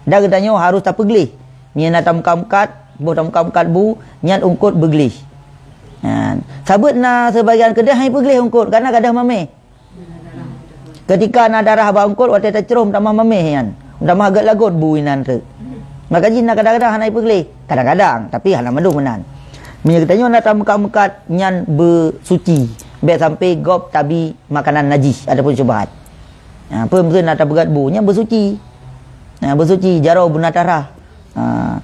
Dan geutanyoe harus tapeugleh. Meunyoe na tameukat-meukat, boh tameukat-meukat bu, nyan eungkôt beugleh. Ha. Sabeut na seubagian keudè han ipeugleh eungkôt, karena gadôh mamèh. Keutika na darah bak eungkôt, watèe tacrôm tamah mamèh nyan. Tamah gèt lagot bu inan teuk. Maka jih na kadang-kadang hana ipeugleh. Kadang-kadang, tapi hana mandum meunan. Meunyoe geutanyoe na tameukat-meukat, nyan beusuci. Bèk sampai gob tabi makanan najih ataupun syubhat. Ha, peue maksud na tapeugèt bu, nyan beusuci. Ha, beusuci, jaroe beuna tarah. Ha,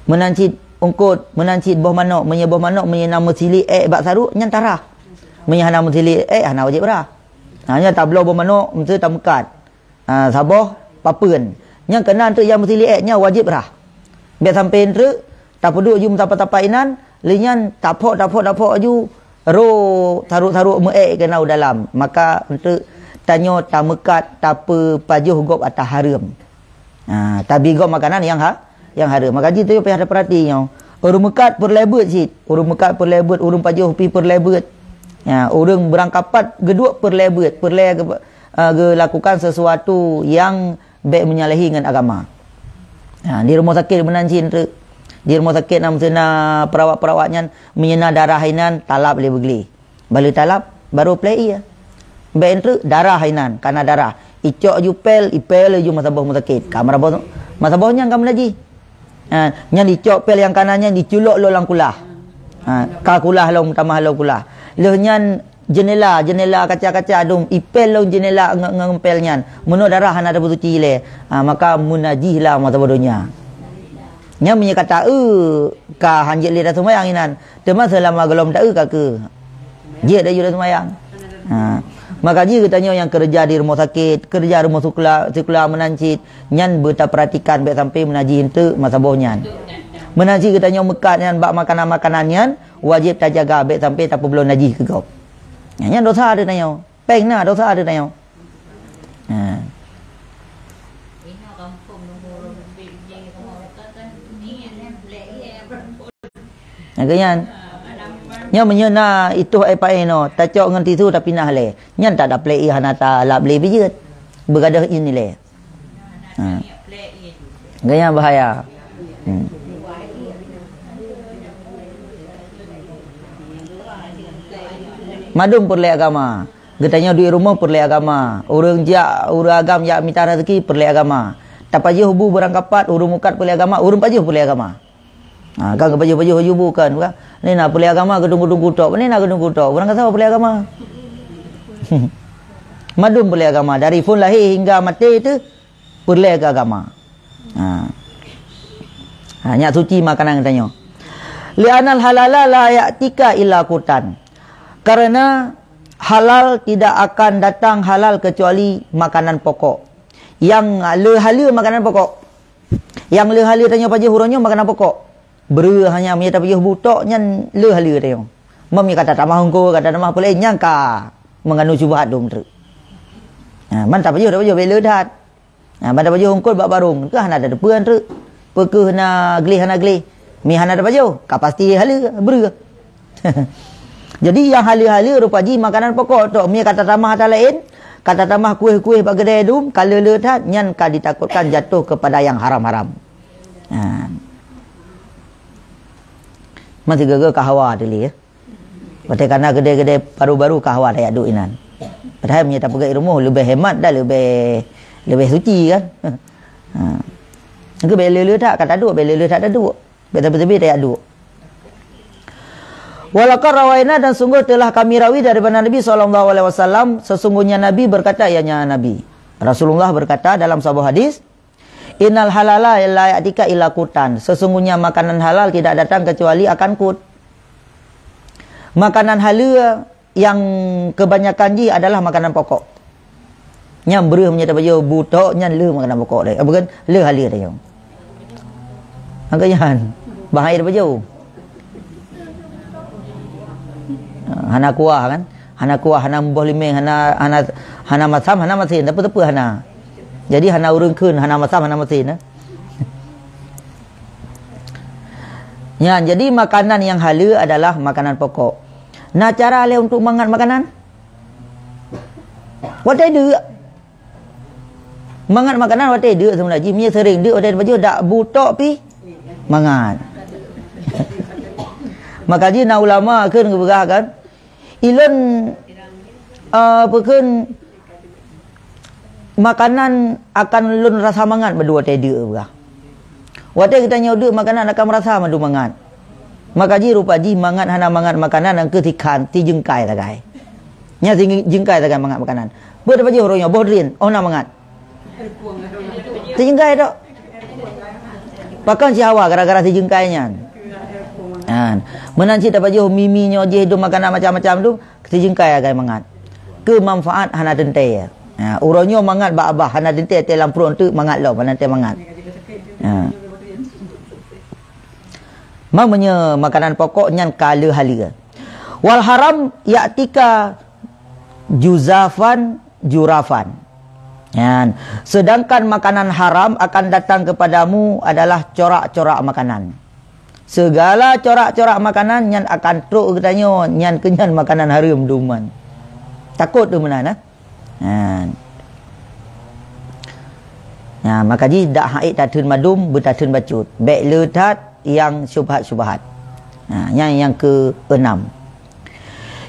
meunan cit eungkôt, meunan cit boh manok, meunyoe boh manok, meunyoe na meusili èk bak saruek, nyan tarah. Meunyoe hana meusili èk, hana wajéb rhah. Ha, nyan tabloe boh manok, meuseu tameukat. Ha, saboh papeuen. Nyang keunan teuk nyang meusili èk nyan wajéb rhah. Bèk sampai enteuk tapeuduek ju meusapat-sapat inan, lheueh nyan taphok, taphok, taphok ju ro saruek-saruek meuèk keunan u dalam. Maka enteuk tanyoe tameukat tapeupajoh gob ata hareuem. Ha, tabi gob makanan nyang ha-, nyang hareuem. Maka jih tanyoe payah tapeurati nyoe. Ureueng meukat peureulèe beuet cit. Ureueng meukat peureulèe beuet, ureueng pajoh pih peureulèe beuet. Ha, ureueng beurangkapat geuduek peureulèe beuet, peureulèe geu-, eh, geulakukan sesuatu nyang bèk meunyalahi ngon agama. Ha, di rumoh sakét meunan cit teuk. Di rumoh sakét na meuseu na perawat-perawat nyan, meunyoe na darah inan, talap lé beugleh. Bak lheueh talap, barô plè ie. Bèk enteuk darah inan, kana darah. Icok ju pèl, ipèl ju masa boh rumoh sakét. Ka masa boh, masa boh nyan ka meunajih. Ha, nyan icok pèl nyang kana nyan iculok lom lam kulah. Ha, ka kulah lom, tamah lom kulah. Lheueh nyan jeunela, jeunela kaca-kaca dum, ipèl lom jeunela nge-, ngon pèl nyan. Meunoe darah hana tapeusuci lé. Ha, maka meunajih lah masa boh donya. Nyan meunyoe ka taeu, ka hanjeuet lé taseumayang inan. Teuma seulama gohlom taeu ka keuh. Jeuet laju taseumayang. Ha. Maka jih geutanyoe nyang keureuja di rumoh sakét, keureuja rumoh sikula, sikula meunan cit, nyan beutapeuratikan bèk sampai meunajih enteuk masa boh nyan. Meunan cit geutanyoe meukat nyan bak makanan-makanan nyan, wajéb tajaga bèk sampai tapeubloe najih keu gob. Nyan, nyan dosa teuh tanyoe. Péng na dosa teuh tanyoe. Ha. Lagèe nyan. Nyoe meunyoe na itoh ai paéh nyoe, tacok ngon tisu tapinah lé. Nyan tak daplek ie hana talap lé bijeuet. Beugadôh ie nilai. Ha. Lagèe nyan bahaya. Hmm. Mandum peureulèe agama. Geutanyoe duek rumoh peureulèe agama. Ureueng jak, ureueng agam jak mita raseuki peureulèe agama. Tapajoh bu beurangkapat, ureueng mukat peureulèe agama, ureueng pajoh peureulèe agama. Ha, kan geupajoh-pajoh baju bu kan, kan? Ni na peureulèe agama geutunggu-tunggu tok. Ni na geutunggu tok. Ureueng kata peureulèe agama. Mandum peureulèe agama. Dari phôn lahé hingga maté teuh peureulèe keu agama. Ha. Ha, nyak suci makanan geutanyoe. Li'anal halala la ya'tika illa qutan. Karena halal tidak akan datang halal kecuali makanan pokok. Nyang le haleue makanan pokok. Nyang le haleue tanyoe pajoh uroe nyoe makanan pokok. Breueh hanya meunyoe tapajoh bu tok nyan le haleue tanyoe. Meunyoe ka tatamah eungkôt, ka tatamah peuleueng nyan ka meungandung syubhat dum treuk. Ha, man tapajoh, tapajoh bèk le that. Ha, ban tapajoh eungkôt bak barông, keu hana tateupeue treuk. Peu kheueh na gleh hana gleh. Mi hana tapajoh, ka pasti haleue, breueh. Jadi nyang haleue-haleue rupa jih makanan pokok tok. Mi ka tatamah ata laén, ka tatamah kuéh-kuéh bak keudè dum, ka le-le that, nyan ka ditakutkan jatuh kepada yang haram-haram. Ha. Masih gaga ka hawa tadi ya. Watèe kana keudè-keudè baru-baru ka hawa tajak duek inan. Padahai meunyoe tapeugèt rumoh leubeh hemat dan leubeh, Leubeh suci kan? Ha. Engkau bèk le-le that ka taduek, bèk le-le that taduek. Bèk tapi-tapi tak duek. Walaqad rawaina, dan sungguh telah kami rawi daripada Nabi sallallahu alaihi wasallam, sesungguhnya Nabi berkata, ianya Nabi Rasulullah berkata dalam sebuah hadis, "Innal halala la ya'tika illa qutan." Sesungguhnya makanan halal tidak datang kecuali akan qut. Makanan haleue yang kebanyakan jih adalah makanan pokok. Nyan breuh meunyoe tapajoh butok nyan le makanan pokok deh. Apa kan? Le haleue tanyong. Angka nyan. Bahai tapajoh. Hana kuah kan? Hana kuah, hana boh limeng, hana, hana, hana masam, hana masin, tapi teupeu hana. Jadi hana ureueng kheun, hana masam, hana masin, eh. Nyan, jadi makanan yang haleue adalah makanan pokok. Na cara lé untuk mangat makanan? Watèe deuk. Mangat makanan watèe deuk sebenarnya. Jih meunyoe sering deuk watèe tapajoh dak butok pi mangat. Maka jih na ulama kheun geupeugah kan, ilôn, eh, peukheun makanan akan lôn rasa mangat meudua watèe deuk peugah. Watèe geutanyoe deuk makanan akan meurasa mandum mangat. Maka jih rupa jih mangat hana mangat makanan nyang keu sikhan, sijeungkai sagai. Nyan sijeungkai sagai mangat makanan. Beuet apa jih uroe nyoe boh drien, oh na mangat. Sijeungkai tok. Pakon sihawa gara-gara sijeungkai nyan. Kan. Meunan cit tapajoh mimi nyoe jih dum makanan macam-macam dum. Sijeungkai sagai mangat. Keu manfaat hana teuntèe. Ha, uroe nyoe mangat bak babah hana teuntèe, teuntèe lam pruet teuk mangat lom, hana teuntèe mangat. Ha. Ma meunyoe makanan pokok nyan ka le haleue. Wal haram ya'tika juzafan jurafan. Nyan. Sedangkan makanan haram akan datang kepadamu adalah corak-corak makanan. Segala corak-corak makanan nyan akan trok geutanyoe, nyan keuh nyan makanan hareuem dum nyan. Takot teuh meunan, eh? Nyan. Nyan, maka jih dak han ék tatheun mandum, beutatheun bacut. Bèk le that nyang syubhat-syubhat. Nah, nyan nyang keuenam.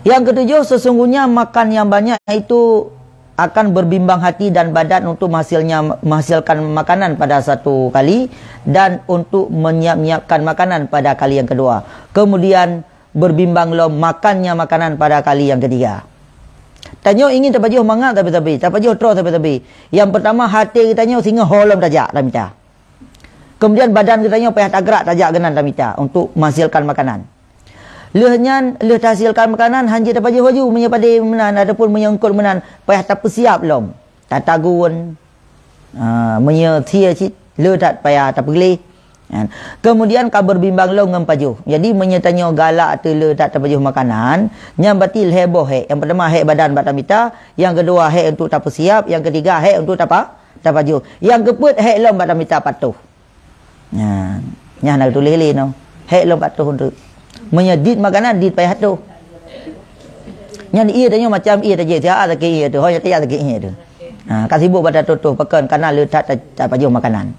Yang ketujuh, sesungguhnya makan yang banyak itu akan berbimbang hati dan badan untuk menghasilnya, menghasilkan makanan pada satu kali dan untuk menyiap-nyiapkan makanan pada kali yang kedua. Kemudian berbimbang lom makannya makanan pada kali yang ketiga. Tanyoe ingin tapajoh mangat tapi-tapi, tapajoh troh tapi-tapi. Yang pertama, hati geutanyoe singoh ho lom tajak tamita. Kemudian badan geutanyoe payah tagrak tajak keunan tamita untuk menghasilkan makanan. Lheueh nyan, lheueh tahasilkan makanan, hanjeuet tapajoh laju meunyoe padé meunan ataupun meunyoe eungkôt meunan, payah tapeusiap lom. Tatagun, ah, meunyoe sie cit le that payah tapeugleh. Kan. Kemudian ka berbimbang lom ngon pajoh. Jadi meunyoe tanyoe galak teu le that tapajoh makanan, nyan berarti lhèe boh hék. Yang pertama hék badan bak tamita, yang kedua hék untuk tapeusiap, yang ketiga hék untuk tapa, tapajoh. Yang keupeuet hék lom bak tamita patuh. Nyan, nyan na tuléh lé nyoe. Hék lom patuh untuk. Meunyoe dit makanan, dit payah tuh. Nyan ié tanyoe macam ié tajak siat sakét ié tu, ho nyang tajak sakét ié tu. Ha, ka sibuk bak tatutoh pakon kana le that ta-, tapajoh makanan.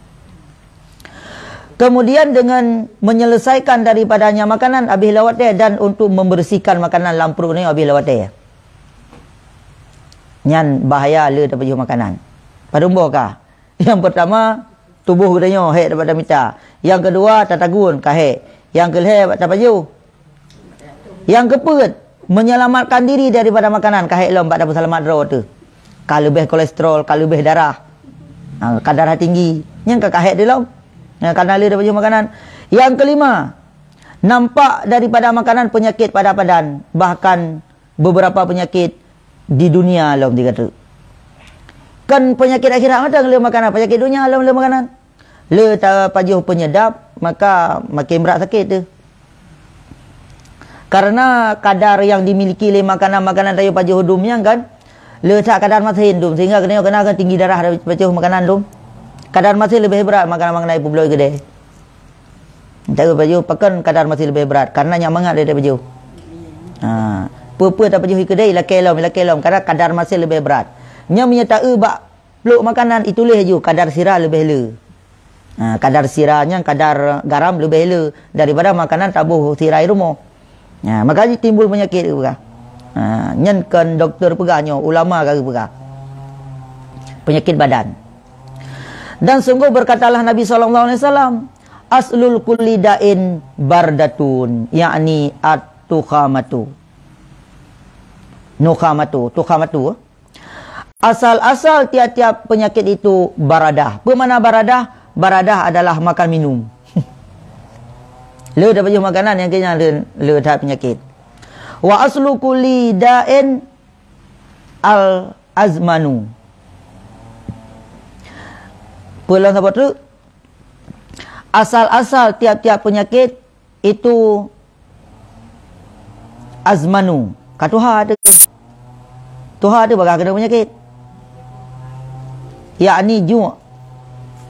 Kemudian dengan menyelesaikan daripadanya makanan habis lewat dia dan untuk membersihkan makanan lam pruet ni habis lewat dia. Nyan bahaya le tapajoh makanan. Padum boh ka? Yang pertama, tuboh geutanyoe hék daripada mita. Yang kedua, tatagun ka hék. Yang keulhèe, tapajoh. Yang keupeuet, menyelamatkan diri daripada makanan ka hék lom bak tapeuseulamat droe teuh. Ka leubeh kolesterol, ka leubeh darah. Ha, ka darah tinggi. Nyan ka ka hék teuh lom. Ha, kana le tapajoh makanan. Yang kelima, nampak daripada makanan penyakit pada badan, bahkan beberapa penyakit di dunia lom tiga tu. Kan penyakit akhirat mantong le makanan, penyakit dunia lom le makanan. Le tapajoh penyedap, maka makin berat sakét tu. Karena kadar yang dimiliki le makanan-makanan tapajoh dum nyan kan, le that kadar masin dum, sehingga kena kena kan tinggi darah dari pajoh makanan dum. Kadar masin lebih berat makanan-makanan ibu bloe gede. Taeu pajoh pakon kadar masin lebih berat, karena nyan mangat dari pajoh. Ha, peue-peue tapajoh ikeudai, lakée lom, lakée lom, karena kadar masin lebih berat. Nyan meunyoe taeu bak plôk makanan, ituléh ju kadar sira lebih le. Ha, kadar sira nyan kadar garam lebih le daripada makanan taboh sira i rumoh. Ha, maka timbul penyakit peugah. Ha, nyan kon doktor peugah nyoe, ulama ka peugah. Penyakit badan. Dan sungguh berkatalah Nabi sallallahu alaihi wasallam, "Aslul kulli da'in bardatun," yakni at-tukhamatu. Nukhamatu, tukhamatu. Asal-asal tiap-tiap penyakit itu baradah. Apa makna baradah? Baradah adalah makan minum. Le tapajoh makanan nyang keu nyan le, le that penyakit. Wa aslu kulli da'in al-azmanu. Peue lom saboh treuk? Asal-asal tiap-tiap penyakit itu azmanu. Ka tuha teuh. Tuha teuh bagaih keunong penyakit. Yakni ju'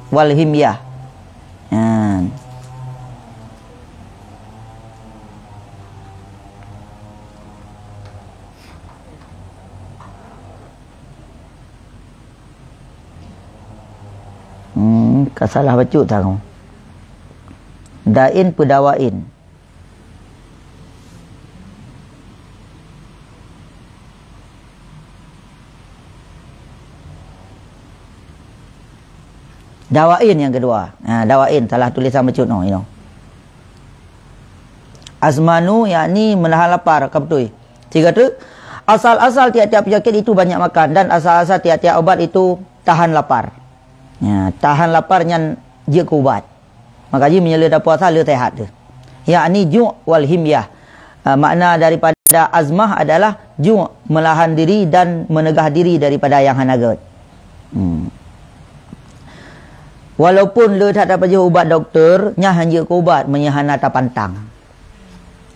wal himyah. Nyan. Hmm, ka salah bacut tanyoe. Da'in peudawain. Dawain nyang keudua. Ha, dawain, salah tulisan bacut noh, inoe. Azmanu, yakni menahan lapar, ka beutôi. Sigoe teuk, asal-asal tiap-tiap penyakit itu banyak makan, dan asal-asal tiap-tiap ubat itu tahan lapar. Ya, tahan lapar nyan jeuet keu ubat. Maka jih meunyoe le tapuasa le sehat teuh. Yakni ju' wal himyah. Ah, makna daripada azmah adalah ju', meulahan diri dan meunegah diri daripada nyang hana gét. Hmm. Walaupun le that tapajoh ubat dokto, nyan hana jeuet keu ubat meunyoe hana tapantang.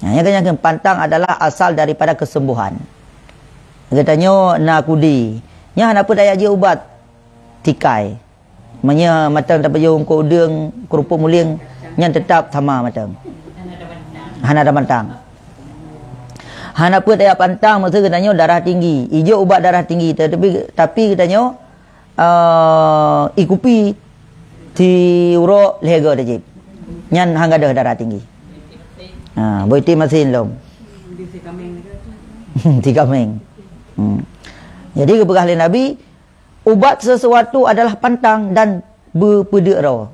Nah, nyang keu pantang adalah asal daripada kesembuhan. Geutanyoe na kudi, nyan hana peue tajak jeuet ubat tikai. Meunyoe mantong tapajoh eungkôt udeueng, keurupuk mulieng, nyan teutap sama mantong. Hana tapantang. Hana peue tajak pantang, maksud geutanyoe darah tinggi. Ijok ubat darah tinggi, tetapi, tapi geutanyoe, eh, ikupi ti uroe lhèe go tajép. Nyan han gadôh darah tinggi. Ha, boh item masin lom. Ti kaméng. Hmm. Jadi geupeugah lé Nabi, ubat sesuatu adalah pantang dan beupeudeuk droe.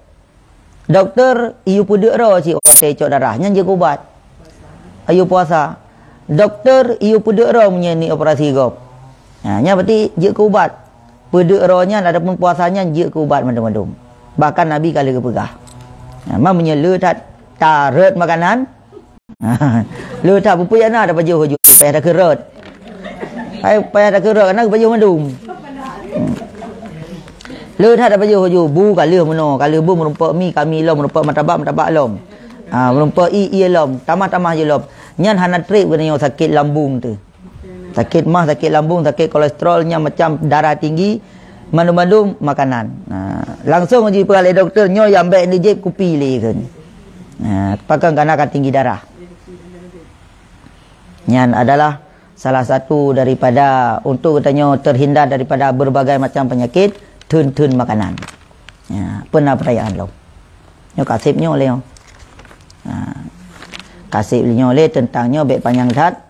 Dokto iyue peudeuk droe cit watèe icok darah, nyan jeuet keu ubat. Iyue puasa. Dokto iyue peudeuk droe meunyoe ni operasi gob. Ha, nyan berarti jeuet keu ubat. Peudeuk droe nyan ataupun puasa nyan jeuet keu ubat mandum-mandum. Bahkan Nabi ka lheueh geupeugah. Ha, ma meunyoe le that tarot makanan, le that peue-peue nyang na tapajoh laju, payah takeurot. Hai, payah takeurot, kana geupajoh mandum. Hmm. Le that tapajoh laju, bu ka lheueh meunoe, ka lheueh bu meurumpok mi, ka mi lom, meurumpok martabak, martabak lom. Ha, meurumpok ie, ie lom, tamah-tamah jih lom. Nyan hana trép geutanyoe sakét lambung teuh. Sakét mah, sakét lambung, sakét kolesterol, nyan macam darah tinggi, mandum-mandum makanan. Ha, langsung jipeugah lé dokto, nyoe nyang bèk neujép kupi lé kheun. Ha, pakon kana ka tinggi darah. Nyan adalah salah satu daripada untuk geutanyoe terhindar daripada berbagai macam penyakit, theun-theun makanan. Ya, peue na peutanyaan lom? Nyoe ka sép nyoe lé nyoe. Ha, ka sép lé nyoe lé teuntang nyoe bèk panyang that.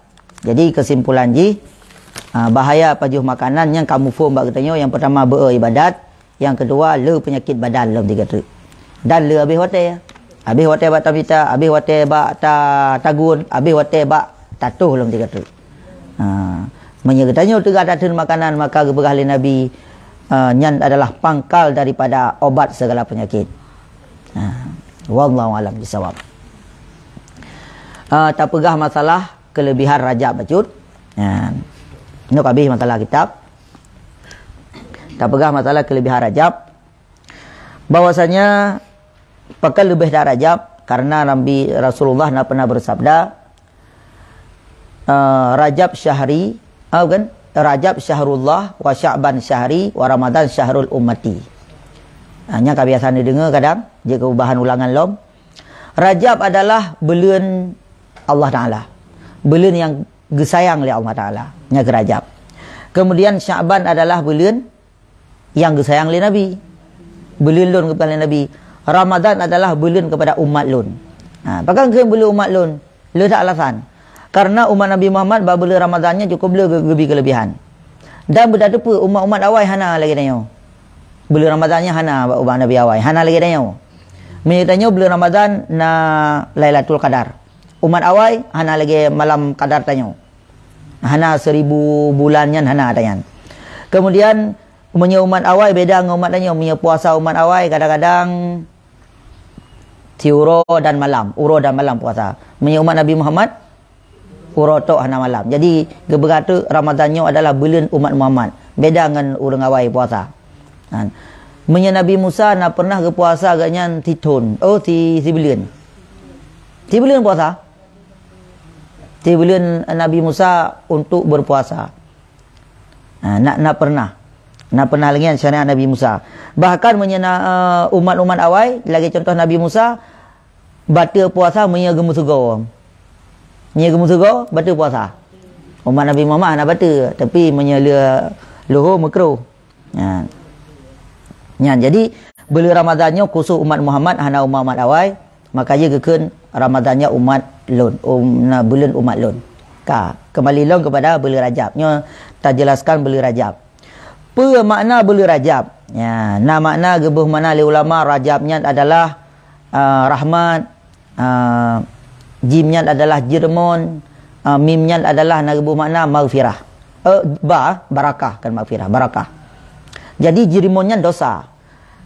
Jadi, keusimpulan jih, ah, bahaya pajoh makanan nyang ka muphom bak geutanyoe, nyang peurtama beu ibadat, nyang keudua le peunyakit badan lom tiga treuk. Dan le habéh watèe. Habéh watèe bak tamita, habéh watèe bak ta-, tagun, habéh watèe bak tatoh lom tiga treuk. Ha, meunyoe geutanyoe teuga tatheun makanan, maka geupeugah lé Nabi, ah, nyan adalah pangkal daripada obat segala penyakit. Ha, wallahu alam bisawab. Ah, tapeugah masalah kelebihan Rajab bacut. Ha. Nyoe ka abéh masalah kitab. Tapeugah masalah kelebihan Rajab. Bahwasanya pakon leubeh that Rajab, karena Nabi Rasulullah na pernah bersabda, eh, "Rajab syahri," ah, bukan? "Rajab syahrullah, wa Sya'ban syahri, wa Ramadan syahrul ummati." Ah, nyan ka biasa neudeungoe kadang, jeuet keu bahan ulangan lom. Rajab adalah buleuen Allah Taala. Buleuen nyang geusayang lé Allah Taala, nyan keuh Rajab. Kemudian Sya'ban adalah buleuen nyang geusayang lé Nabi. Buleuen lôn keupada lé Nabi. Ramadan adalah buleuen keupada umat lôn. Ha, pakon kheun buleuen umat lôn? Le that alasan. Karena umat Nabi Muhammad bak buleuen Ramadan nyan cukup le geu-, geubi keulebihan. Dan beutateupeue umat-umat awai hana lagèe tanyoe. Buleuen Ramadhan nyan hana bak umat Nabi awai, hana lagèe tanyoe. Meunyoe tanyoe buleuen Ramadhan na Lailatul Qadar. Umat awai hana lagèe malam Qadar tanyoe. Hana seribu bulan nyan, hana ata nyan. Kemudian, meunyoe umat awai beda ngon umat tanyoe. Meunyoe puasa umat awai kadang-kadang siuroe dan malam, uroe dan malam puasa. Meunyoe umat Nabi Muhammad, uroe tok hana malam. Jadi, geupeugah teuk Ramadhan nyoe adalah buleuen umat Muhammad. Beda ngon ureueng awai puasa. Kan. Meunyoe Nabi Musa na pernah geupuasa geuh nyan sithon. Oh, si, sibuleuen. Sibuleuen puasa. Sibuleuen Nabi Musa untuk berpuasa. Ha, na, na pernah. Na pernah lagèe nyan syariat Nabi Musa. Bahkan meunyoe na, eh, umat-umat awai, lagèe contoh Nabi Musa, bateue puasa meunyoe geumeusigoe. Meunyoe geumeusigoe, bateue puasa. Umat Nabi Muhammad hana bateue, tapi meunyoe le leuhô meukruh. Nyan. Nyan, jadi, buleuen Ramadhan nyoe khusus umat Muhammad, hana umat-umat awai, maka jih geukheun Ramadhan nyoe umat lôn, um, na buleuen umat lôn. Ka, kembali lom kepada buleuen Rajab. Nyoe tajelaskan buleuen Rajab. Peue makna buleuen Rajab? Ya, na makna geuboh makna lé ulama, Rajab nyan adalah, ah, rahmat, ah, jim nyan adalah jeureumoen, ah, mim nyan adalah na geuboh makna maghfirah. Eh, ba, barakah, kan maghfirah, barakah. Jadi jeureumoen nyan dosa.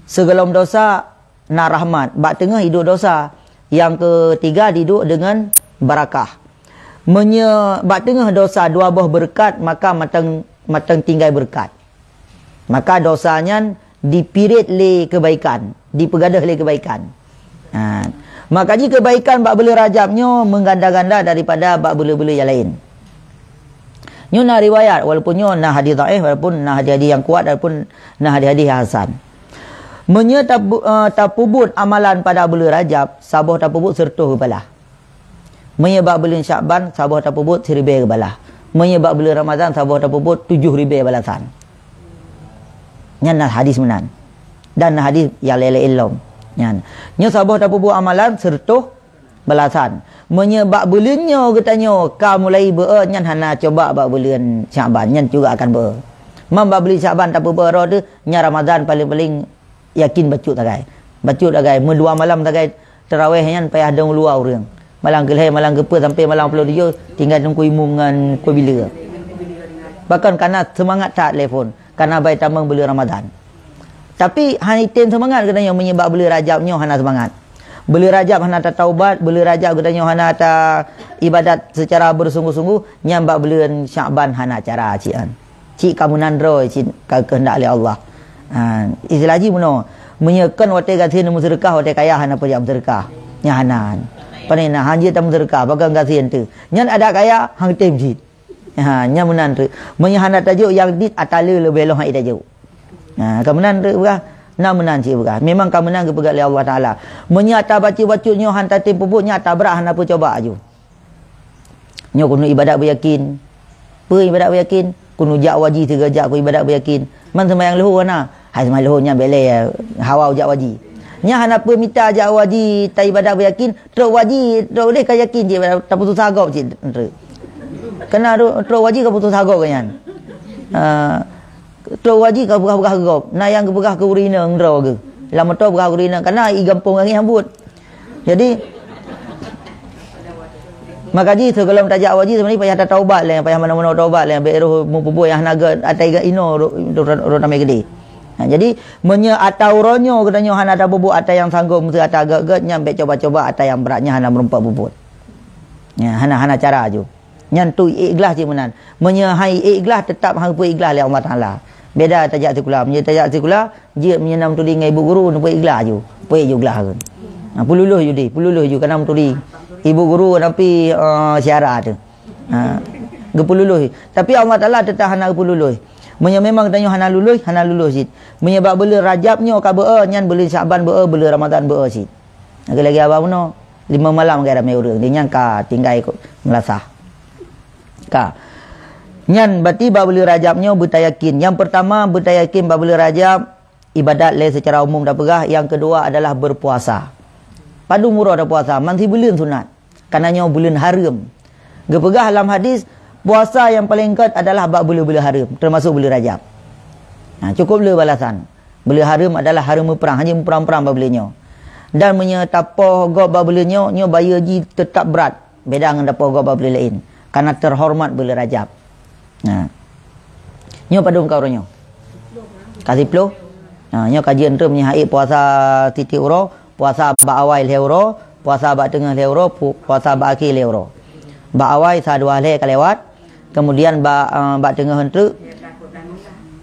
Sigohlom dosa na rahmat, bak teungoh iduek dosa. Nyang keutiga iduek deungon barakah. Meunyoe bak teungoh dosa dua boh beureukat, maka mantong, mantong tinggai beureukat. Maka dosa nyan dipirit lé keubaikan, dipeugadôh lé keubaikan. Ha. Maka jih keubaikan bak buleuen Rajab nyoe meuganda-ganda daripada bak buleuen-buleuen nyang laén. Nyoe na riwayat, walaupun nyoe na hadis dhaif, walaupun na hadis-hadis nyang kuat, walaupun na hadis-hadis nyang hasan. Meunyoe tapu-, eh, tapeubuet amalan pada buleuen Rajab, saboh tapeubuet seureutôh geubalah. Meunyoe bak buleuen Syakban, saboh tapeubuet siribèe geubalah. Meunyoe bak buleuen Ramadhan, saboh tapeubuet tujoh ribèe balasan. Nyan na hadis meunan. Dan na hadis nyang laén-laén lom. Nyan. Nyoe saboh tapeubuet amalan seureutôh balasan. Meunyoe bak buleuen nyoe geutanyoe ka mulai beu-e, nyan hana coba bak buleuen Syakban, nyan juga akan beu-e. Mam bak buleuen Syakban tapeubuet droe teuh, nyan Ramadhan paléng-paléng yakin bacut sagai. Bacut sagai, meudua malam sagai tarawih nyan payah dong luwa ureueng. Malam keulhèe, malam keupeuet sampai malam ploh tujoh tinggai Teungku Imum ngon Teungku Bileu. Bahkan kana seumangat that lé phon, kana bai tamong buleuen Ramadhan. Tapi hana item seumangat geutanyoe meunyoe bak buleuen Rajab nyoe hana seumangat. Buleuen Rajab hana tataubat, buleuen Rajab geutanyoe hana ta ibadat secara bersungguh-sungguh, nyan bak buleuen Syakban hana cara cit nyan. Cit ka meunan droe cit ka keuheundak lé Allah. Ha, istilah jih bunoe. Meunyoe kon watèe gasien meuseudeukah, watèe kaya hana peue jak meuseudeukah. Nyan hana. Pane na hanjeuet tameuseudeukah, pakon gasien teuh. Nyan adat kaya, han tem cit. Ha, nyan meunan teuk. Meunyoe hana tajok nyang dit, ata le leubeh lom han tajok. Ha, ka meunan teuk peugah. Na meunan cit peugah. Memang ka meunan geupeugah lé Allah Taala. Meunyoe ata bacut-bacut nyoe han tatem peubuet, nyan ata brat hana peue coba aju. Nyoe keuneuk ibadat beuyakin. Peue ibadat beuyakin? Keuneuk jak haji sigoe jak keu ibadat beuyakin. Man seumayang leuhô hana. Hai seumayang leuhô nyan bèk lé hawa jak haji. Nyan hana peue mita jak haji ta ibadat beuyakin, trok haji, trok udeh ka yakin cit, taputusah gob cit treuk. Kana trok, trok haji ka putusah gob nyan. Ah, trok haji ka peugah-peugah gob. Na nyang geupeugah keu ureueng inong droe geuh. Lam moto peugah keu ureueng inong, kana i gampông angén hambot. Jadi, maka jih sigohlom tajak haji sebenarnya payah tataubat lé, payah manoe-manoe taubat lé, bèk roh mupeubuet nyang hana gèt, atai gèt inoe ro-, ro-, ro-, ro-, ramé gede. Ha, jadi, meunyoe ata uroe nyoe geutanyoe hana tapeubuet ata nyang sanggob, meuseu ata gèt-gèt, nyan bèk coba-coba ata nyang brat nyan hana meureumpok peubuet. Nyan, hana, hana cara aju. Nyan tu ikhlas cit meunan. Meunyoe han ikhlas, teutap han geupeu ikhlas lé Allah Taala. Beda tajak sikula. Meunyoe tajak sikula, jeuet meunyoe na meuturi ngon ibu guru, neupeu ikhlas aju. Peu ikhlas aju. Ha, peululus aju deh, peululus aju, kana meuturi. Ibu guru napi, eh, syarat tu. Ha, geupeululus. Tapi Allah Taala teutap hana geupeululus. Meunyoe memang tanyoe hana lulus, hana lulus cit. Meunyoe bak buleuen Rajab nyoe ka beu-e, nyan buleuen Syaban beu-e, buleuen Ramadhan beu-e cit. Lagèe-lagèe abang bunoe, limong malam lagèe ramé ureueng, di nyan ka tinggai ikot meulasah. Ka. Nyan berarti bak buleuen Rajab nyoe beutayakin. Nyang peurtama beutayakin bak buleuen Rajab ibadat lé seucara umum tapeugah, nyang keudua adalah beupuasa. Padum uroe tapuasa, man sibuleuen sunat. Karena nyoe buleuen hareuem. Geupeugah lam hadis, puasa nyang paleng gèt adalah bak buleuen-buleuen hareuem, teumasok buleuen Rajab. Nah, cukup le balasan. Buleuen hareuem adalah hareuem meuprang, hana meuprang-prang bak buleuen nyoe. Dan meunyoe tapoh gob bak buleuen nyoe, nyoe bayeue jih teutap brat, beda ngon tapoh gob bak buleuen laén, karena teuhoreumat buleuen Rajab. Nah. Nyoe padum ka uroe nyoe? Ka siplôh. Nah, nyoe kajian treuk meunyoe hai puasa tiep-tiep uroe, puasa bak awai lhèe uroe, puasa bak teungoh lhèe uroe, pu-, puasa bak akhé lhèe uroe. Bak awai sa dua lhèe ka lewat, kemudian bak, eh, bak teungoh treuk,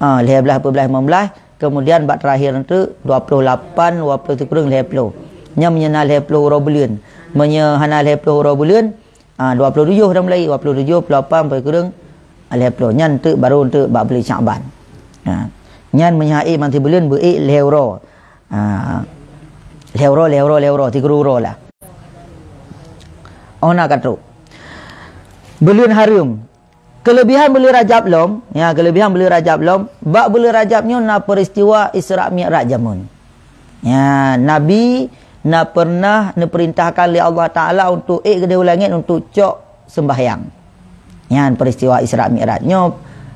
eh, lhèe blaih, peuet blaih, limong blaih, kemudian bak terakhir treuk dua ploh lapan, dua ploh sikureueng lhèe ploh. Nyan meunyoe na lhèe ploh uroe buleuen. Meunyoe hana lhèe ploh uroe buleuen, ah, dua ploh tujoh dan mulai, dua ploh tujoh, ploh lapan, ploh sikureueng, lhèe ploh. Nyan treuk baru treuk bak buleuen Syakban. Ha. Nyan meunyoe hai man sibuleuen beu ék lhèe uroe. Ha. Lhèe uroe, lhèe uroe, lhèe uroe, sikureueng uroe lah. Oh, na ka trok. Buleuen hareuem. Keulebihan buleuen Rajab lom, ya, keulebihan buleuen Rajab lom, bak buleuen Rajab nyoe na peuristiwa Isra Mi'raj jameun. Ya, Nabi na pernah neupeurintahkan lé Allah Taala untuk ék keudéh u langét untuk cok seumbahyang. Nyan peuristiwa Isra Mi'raj. Nyoe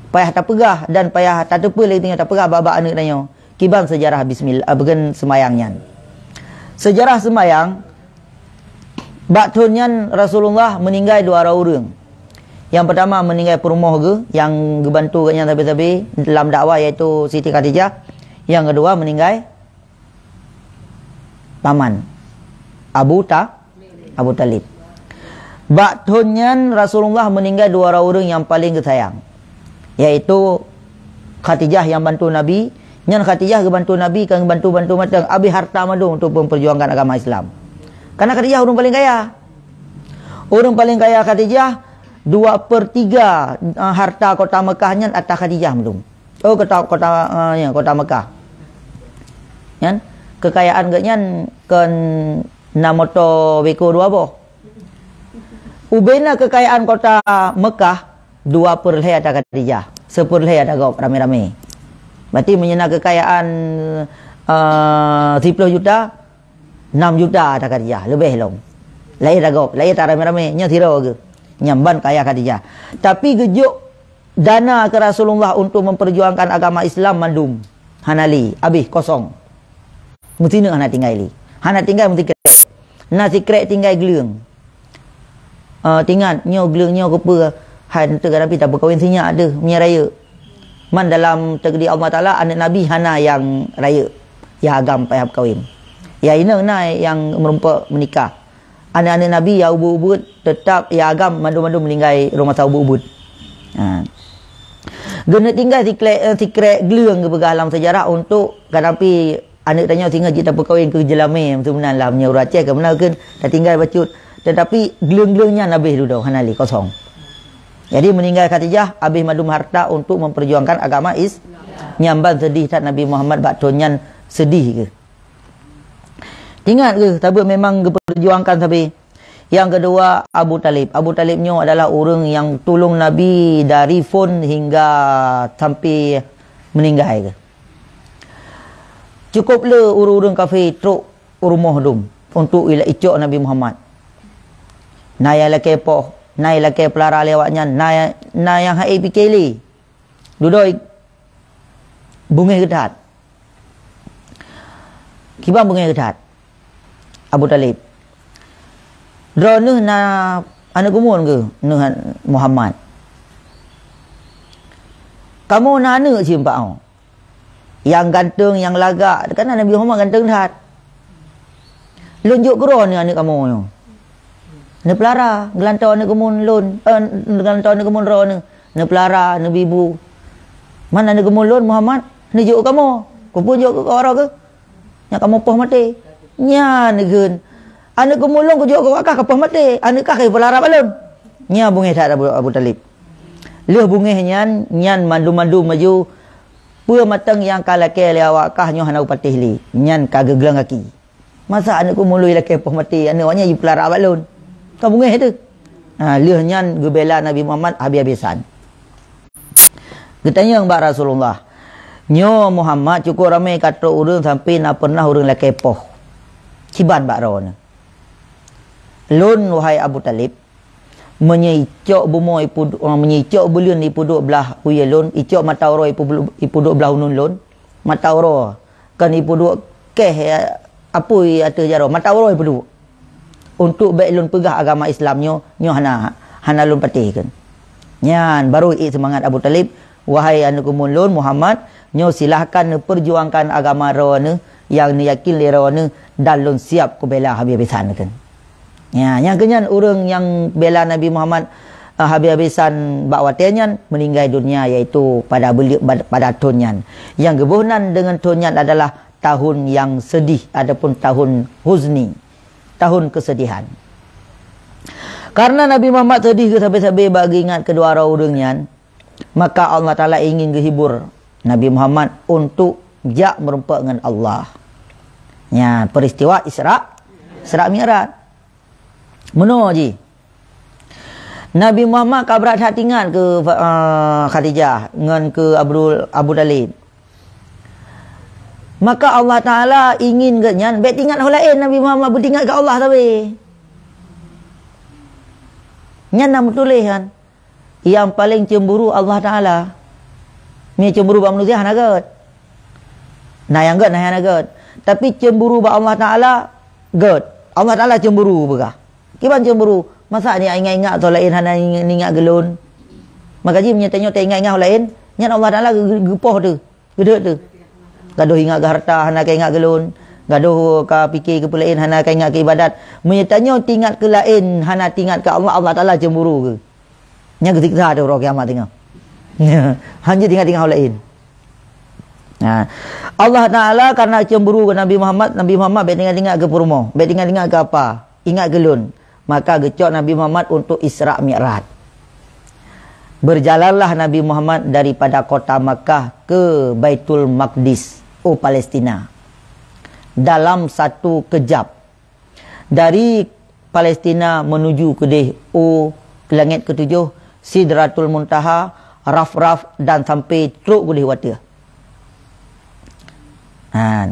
payah tapeugah dan payah tateupeue lé tanyoe tapeugah bak-bak aneuk tanyoe. Kiban seujarah bismillah, ah, beugeun seumayang nyan. Seujarah seumayang, bak thon nyan Rasulullah meuninggai dua droe ureuëng. Nyang peutama meuninggai peurumoh geuh nyang geubantu geuh nyan sabe-sabe lam dakwah, yaitu Siti Khadijah. Nyang keudua meuninggai paman, Abu Ta-, Abu Talib. Bak thon nyan Rasulullah meuninggai dua droe ureuëng nyang paleng geusayang, yaitu Khadijah nyang bantu Nabi. Nyan Khadijah geubantu Nabi, ka geubantu-bantu mantong, abéh harta mandum untuk memperjuangkan agama Islam. Karena Khadijah ureuëng paleng kaya. Ureuëng paleng kaya Khadijah, dua per tiga, eh, harta kota Mekah nyan atra Khadijah mandum. Oh, kota, kota, eh, ya, kota Mekah. Nyan, kekayaan geuh nyan kon na moto beko dua boh. Ubena kekayaan kota Mekah, dua per lhèe atra Khadijah, seuper lhèe atra gob ramé-ramé. Berarti meunyoe na kekayaan, eh, siplôh juta, nam juta atra Khadijah, leubeh lom. Laén atra gob, laén atra ramé-ramé, nyan sidroe geuh. Nyan ban kaya Khadijah. Tapi geujok dana keu Rasulullah untuk memperjuangkan agama Islam mandum. Hana lé, abéh kosong. Meusineuk hana tinggai lé. Hana tinggai meusikrek. Na sikrek tinggai gleueng. Eh, tingat, nyoe gleueng nyoe keupeue, hai eunteuk gata pih tapeukawen sinyak deuh, meunyoe rayeuk. Man dalam takdir Allah Taala, aneuk Nabi hana nyang rayeuk, nyang agam payah peukawen. Nyang inong na nyang meurumpok meunikah. Aneuk-aneuk Nabi nyang ubit-ubit, teutap nyang agam mandum-mandum meuninggai rumoh sa ubit-ubit. Ha. Geuneuk tinggai sikrek, eh, sikrek gleueng geupeugah lam seujarah untuk gata pih aneuk tanyoe singoh jeuet tapeukawen keu jeulamé, meunan lah meunyoe ureuëng Aceh ka meunan kheun tatinggai bacut. Tetapi gleueng-gleueng nyan abéh dudoe, hana lé, kosong. Jadi meuninggai Khadijah abéh mandum harta untuk memperjuangkan agama Is-, nyan ban seudeh that Nabi Muhammad bak thon nyan seudeh geuh. Ingat geuh, sabe memang geuperjuangkan sabe. Nyang keudua, Abu Talib. Abu Talib nyoe adalah ureuëng nyang tulông Nabi dari phon hingga sampai meuninggai geuh. Cukup le ureuëng-ureuëng kafé trok u rumoh dum untuk ila-, icok Nabi Muhammad. Na nyang lakée poh, na nyang lakée peulara lé awaknyan, na, na nyang hana pike lé. Dudoe beungéh geuh that. Kiban beungéh geuh that Abu Talib. Droeneuh na aneuk keumuen geuh, neuh Muhammad. Kamoe na aneuk cit bak nyoe. Nyang ganteng, nyang lagak, karena Nabi Muhammad ganteng that. Lôn jok keudroe neuh aneuk kamoe nyoe. Neupeulara, geulantoe aneuk keumuen lôn, eh, geulantoe aneuk keumuen droeneuh. Neupeulara, neubibu. Man aneuk keumuen lôn Muhammad, neujok keu kamoe. Keupeue jok keu droe geuh? Nyan kamoe poh maté. Nyan kheun. Aneuk keumuen lôn kujok keu awak kah ka poh maté. Aneuk kah ka jipeulara bak lôn. Nyan beungéh that Abu, Abu Talib. Lheueh beungéh nyan, nyan mandum-mandum laju peue mantong nyang ka lakée lé awak kah nyoe hana kupatéh lé. Nyan ka geuglang gaki. Masa aneuk keumuen lôn lakée poh maté, aneuk awaknyan jipeulara bak lôn. Ka beungéh teuh. Ha, lheueh nyan geubela Nabi Muhammad habis-habisan. Geutanyong bak Rasulullah, "Nyoe Muhammad cukup ramé ka trok ureuëng sampai na pernah ureuëng lakée poh. Kiban bak droeneuh?" "Lôn, wahai Abu Talib, meunyoe icok bumoe ipeudu-, meunyoe icok buleuen ipeuduek blah kuyée lôn, icok mata uroe ipeudu-, ipeuduek blah uneuen lôn, mata uroe Kon ipeuduek keh, ya, apui ateueh jaroe, mata uroe ipeuduek. Untuk bék lôn peugah agama Islam nyoe, nyoe hana, hana lôn patéh kon. Nyan baru ék seumangat Abu Thalib, "Wahai aneuk umum lôn Muhammad, nyoe silahkan neupeurjuangkan agama droeneuh nyang neuyakin lé droeneuh dan lôn siab kubela habéh-habésan kon." Ya, nyang keunyan ureuëng nyang bela Nabi Muhammad, eh, habéh-habésan bak watée nyan meuninggai dunia, yaitu pada beuli-, bad-, pada thon nyan. Nyang geuboh nan deungon thon nyan adalah tahun nyang seudih ataupun tahun huzni, tahun kesedihan. Karena Nabi Muhammad seudih geuh sabe-sabe bak geuingat keudua droe ureuëng nyan, maka Allah Taala ingin geuhibur Nabi Muhammad untuk jak meurumpok ngon Allah. Nya peristiwa Isra, Isra Mi'raj. Meunoe jih. Nabi Muhammad ka brat that ingat keu, eh, Khadijah ngon keu Abdul, Abu Talib. Maka Allah Taala ingin geuh nyan bék teuingat ho laén, Nabi Muhammad beutingat keu Allah sabe. Nyan na meutuléh kan. Nyang paleng cemburu Allah Taala. Meunyoe cemburu bak manusia hana gét. Na nyang gét, na nyang hana gét. Tapi cemburu bak Allah Taala gét. Allah Taala cemburu peugah. Kiban cemburu? Masa nyak ingat-ingat soe laén hana ingat, ingat geulôn? Maka jih meunyoe tanyoe taingat-ingat soe laén, nyan Allah Taala geu-, geu-, geupoh teuh. Geudeuk teuh. Gadoh ingat keu hareuta, hana ka ingat keu lôn. Gadoh ka pike keu peulaén, hana ka ingat keu ibadat. Meunyoe tanyoe teuingat keu laén, hana teuingat keu Allah, Allah Taala cemburu keu. Nyan geusiksa teuh uroe kiamat teungoh. Hana teuingat-ingat ho laén. Ha. Allah Taala karena cemburu keu Nabi Muhammad, Nabi Muhammad bék teuingat-ingat keu peurumoh, bék teuingat-ingat keu apa. Ingat keu lôn. Maka geucok Nabi Muhammad untuk Isra Mi'raj. Berjalanlah Nabi Muhammad daripada kota Makkah ke Baitul Maqdis, u Palestina, dalam satu kejap. Dari Palestina menuju keudeh u langét ketujoh, Sidratul Muntaha, Raf-Raf, dan sampai trok keudeh u ateueh. Ha.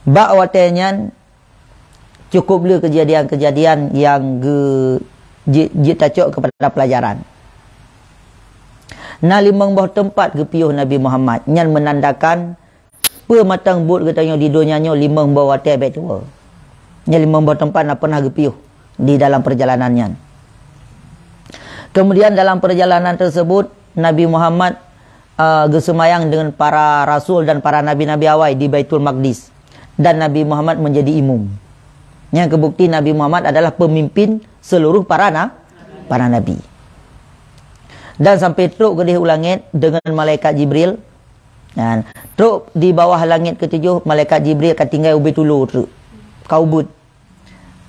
Bak watée nyan, cukup le kejadian-kejadian nyang geu-, ji-, jeuet tacok keupada pelajaran. Na limong boh teumpat geupiôh Nabi Muhammad, nyan meunandakan peue mantong buet geutanyoe di donya nyoe limong boh watée bék tuwoe. Nyan limong boh teumpat na pernah geupiôh di dalam perjalanan nyan. Kemudian dalam perjalanan tersebut, Nabi Muhammad, eh, geuseumayang dengan para rasul dan para nabi-nabi awai di Baitul Maqdis. Dan Nabi Muhammad menjadi imum. Nyang keubukti Nabi Muhammad adalah pemimpin seluruh para na-, para nabi. Dan sampai trok keudeh u langét dengan malaikat Jibril. Dan trok di bawah langét ketujoh, malaikat Jibril ka tinggai ubé tulo treuk. Ka ubeut.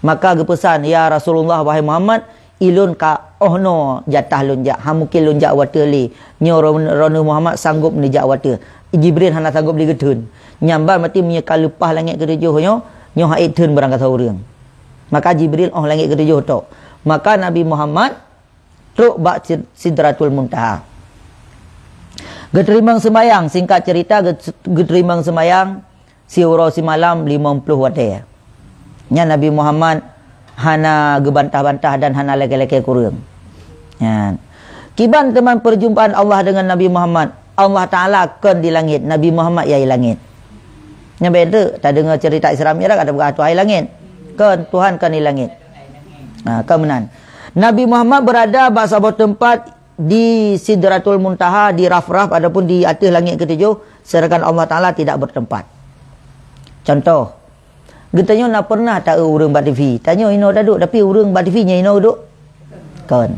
Maka geupeusan, "Ya Rasulullah, wahai Muhammad, ilôn ka 'oh noe jatah lôn jak, hana mungken lôn jak u ateueh lé. Nyoe ro-, droeneuh Muhammad sanggob neujak u ateueh." Jibril hana sanggob lé geutheun. Nyan ban maté meunyoe ka leupah langét keutujôh nyoe, nyoe han ék theun barangkasoe ureuëng. Maka Jibril 'oh langét keutujôh tok. Maka Nabi Muhammad trok bak Sid-, Sidratul Muntaha. Geuteurimong seumayang, singkat cerita, geut-, geuteurimong seumayang siuroe simalam limong ploh watée. Nyan Nabi Muhammad hana geubantah-bantah dan hana lakée-lakée kureueng. Nyan. Kiban teuma perjumpaan Allah dengan Nabi Muhammad. Allah Taala kon di langét, Nabi Muhammad nyang di langét. Nyan bék teuk tadeungoe cerita Isra Mi'raj, ka tapeugah Tuhan di langét. Kon, Tuhan kon di langét. Ha, kon meunan. Nabi Muhammad berada bak saboh teumpat di Sidratul Muntaha, di Raf-Raf, ataupun di ateueh langét keutujôh, sedangkan Allah Taala tidak bertempat. Contoh, geutanyoe na pernah taeu ureuëng bak T V. Tanyoe inoe taduek, tapi ureuëng bak T V nyan inoe duek? Kon.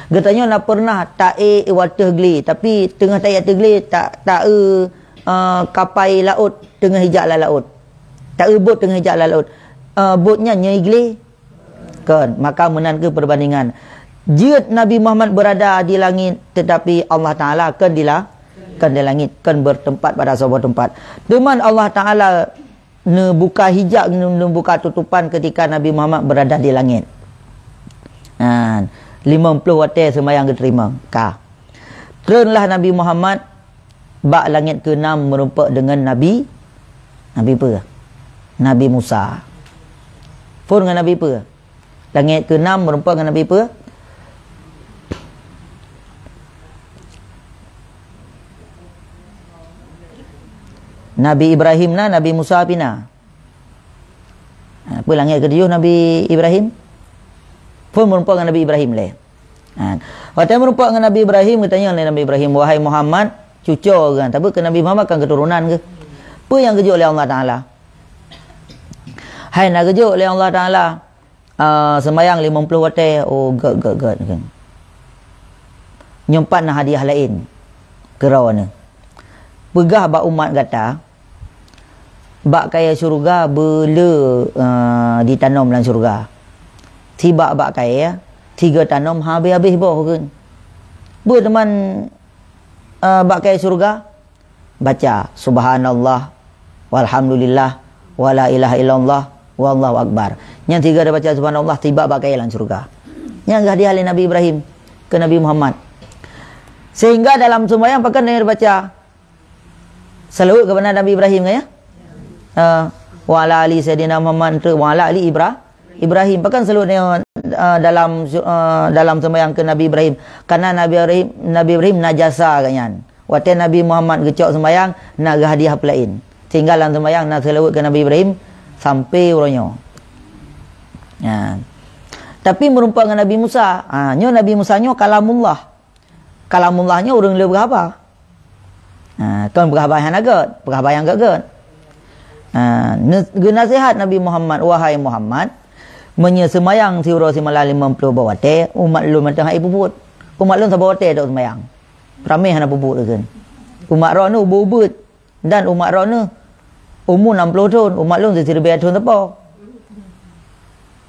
Geutanyoe na pernah taeu u ateueh glé, tapi teungoh taeu ateueh glé, ta-, taeu, eh, kapai laôt teungoh ijak lam laôt. Taeu bot teungoh ijak lam laôt. Eh, bot nyan nyoe glé? Kon, maka meunan keuh perbandingan. Jeuet Nabi Muhammad berada di langit, tetapi Allah Taala kon di la-, kon di langit, kon bertempat pada saboh tempat. Teuma Allah Taala neubuka hijab, neu-, neubuka tutupan ketika Nabi Muhammad berada di langit. Ha, limong ploh watée seumayang geuteurimong. Ka. Treunlah Nabi Muhammad bak langét keunam meurumpok deungon Nabi, Nabi peue? Nabi Musa. Phon ngon Nabi peue? Langét keunam meurumpok ngon Nabi peue? Nabi Ibrahim na, Nabi Musa pih na. Ha, peue langét keutujôh Nabi Ibrahim? Phôn meurumpok ngon Nabi Ibrahim lé. Ha, watée meurumpok ngon Nabi Ibrahim, geutanyong lé Nabi Ibrahim, "Wahai Muhammad," cuco geuh, tapi keu Nabi Muhammad kan keuturonan geuh. "Peue nyang geujok lé Allah Taala?" "Hai na geujok lé Allah Taala, ah, seumayang limong ploh watée." "Oh, gét, gét, gét," geuh. "Nyoe pat na hadiah laén keu droeneuh. Peugah bak umat gata, bak kayée syeuruga beulé, eh, jitanom lam syeuruga. Sibak bak kayée, sigoe tanom habéh-habéh boh," kheun. "Peue teuma, eh, bak kayée syeuruga?" "Baca, 'Subhanallah, walhamdulillah, wala ilaha illallah, wallahu akbar.' Nyan sigoe tabaca subhanallah, sibak bak kayée lam syeuruga." Nyan geuhadiah lé Nabi Ibrahim keu Nabi Muhammad. Sehingga dalam seumayang pakon tanyoe baca salawat keupada Nabi Ibrahim, kan, ya? Ah, "Wa ala ali Sayyidina Muhammad," tu, "Wa ala ali Ibra-, Ibrahim." Pakon salawat nyoe, ah, dalam su-, ah, dalam seumayang keu Nabi Ibrahim? Karena Nabi Ibrahim, Nabi Ibrahim na jasa geuh nyan. Watée Nabi Muhammad geucok seumayang, na geuhadiah peulaén. Sehingga lam seumayang na salawat keu Nabi Ibrahim sampai uroe nyoe. Ya. Tapi meurumpok ngon Nabi Musa, ha, nyoe Nabi Musa nyoe kalamullah. Kalamullah nyoe ureuëng le peugah haba. Ha, kon peugah haba nyang hana gét, peugah haba nyang gét-gét. Ha, ne-, geunasihat Nabi Muhammad, "Wahai Muhammad, meunyoe seumayang siuroe simalam limong ploh boh watée, umat lôn mantong hana jipeubuet. Umat lôn saboh watée tok seumayang. Ramé hana peubuet," kheun. "Umat droeneuh ubeuet-ubeuet." Dan umat droeneuh umu nam ploh thon, umat lôn siribée thon sapo.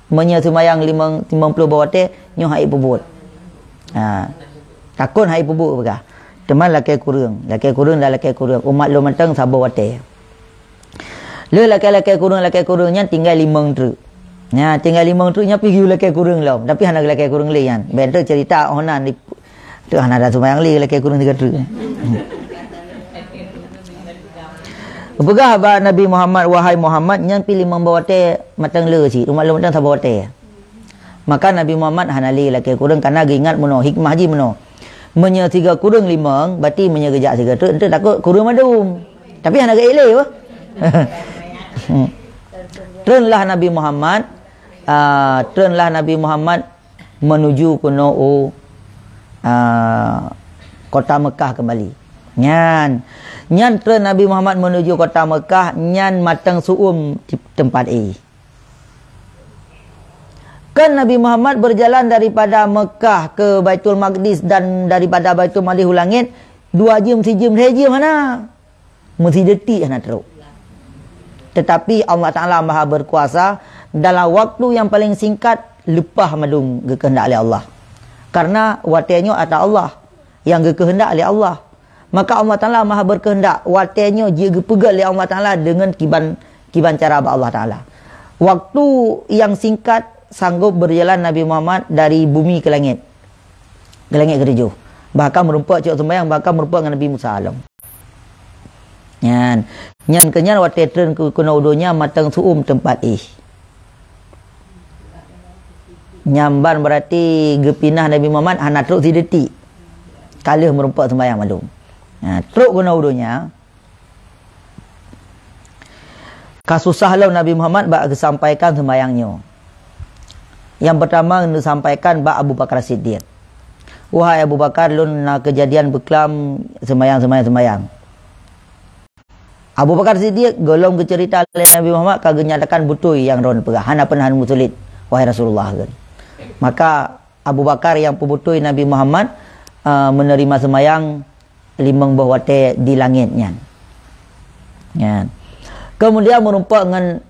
Meunyoe seumayang limong, limong ploh boh watée, nyoe hana jipeubuet. Ha. Takon hana jipeubuet peugah. Teuma lakée kureueng, lakée kureueng dan lakée kureueng. Umat lôn mantong saboh watée. Lheueh lakée-lakée kureueng, lakée kureueng nyan tinggai limong treuk. Nya, tinggai limong treuk nyan pih geuyue lakée kureueng lom. Tapi hana geulakée kureueng lé nyan. Bék treuk cerita oh nan di Tu hana ada seumayang lé lakée kureueng tiga treuk. Peugah bak Nabi Muhammad, "Wahai Muhammad, nyan pih limong boh watée mantong le cit, umat lôn mantong saboh watée." Maka Nabi Muhammad hana lé lakée kureueng, karena geuingat meunoe, hikmah jih meunoe. Meunyoe sigoe kureueng limong, berarti meunyoe geujak sigoe treuk, eunteuk takot kureueng mandum. Tapi hana geuék lé, bah. Treunlah Nabi Muhammad, ah, treunlah Nabi Muhammad menuju keunoe u, ah, kota Mekah kembali. Nyan, nyan treun Nabi Muhammad menuju kota Mekah, nyan mantong su'um di teumpat éh. Kan Nabi Muhammad berjalan daripada Mekah ke Baitul Maqdis dan daripada Baitul Maqdis u langét, dua jeuem, sijeuem, lhée jeuem hana. Meusidetik hana trok. Tetapi Allah Taala Maha Berkuasa, dalam waktu yang paling singkat, leupah mandum geukeuheundak lé Allah. Karena watée nyoe ata Allah, nyang geukeuheundak lé Allah. Maka Allah Taala Maha Berkehendak, watée nyoe jeuet geupeugét lé Allah Taala deungon kiban, kiban cara bak Allah Taala. Waktu yang singkat sanggob berjalan Nabi Muhammad dari bumi ke langét. Ke langét ketujoh. Bahkan meurumpok cok seumayang, bahkan meurumpok ngon Nabi Musa lom. Nyan, nyan keu nyan watée treun keu, keunoe u donya mantong su'um teumpat éh. Nyan ban berarti geupinah Nabi Muhammad hana trok sidetik. Ka lheueh meurumpok seumayang mandum. Ha, trok keunoe u donya. Ka susah lom Nabi Muhammad bak geusampaikan seumayang nyoe. Nyang peutama neusampaikan bak Abu Bakar Siddiq. "Wahai Abu Bakar, lôn na keujadian beuklam seumayang, seumayang, seumayang." Abu Bakar Siddiq gohlom geuceurita lé Nabi Muhammad ka geunyatakan beutôi nyang droeneuh peugah, hana peunah meusulet, wahai Rasulullah, kheun. Maka Abu Bakar nyang peubeutôi Nabi Muhammad, eh, meuneurima seumayang limong boh watée di langét nyan. Nyan. Keumudian meurumpok ngon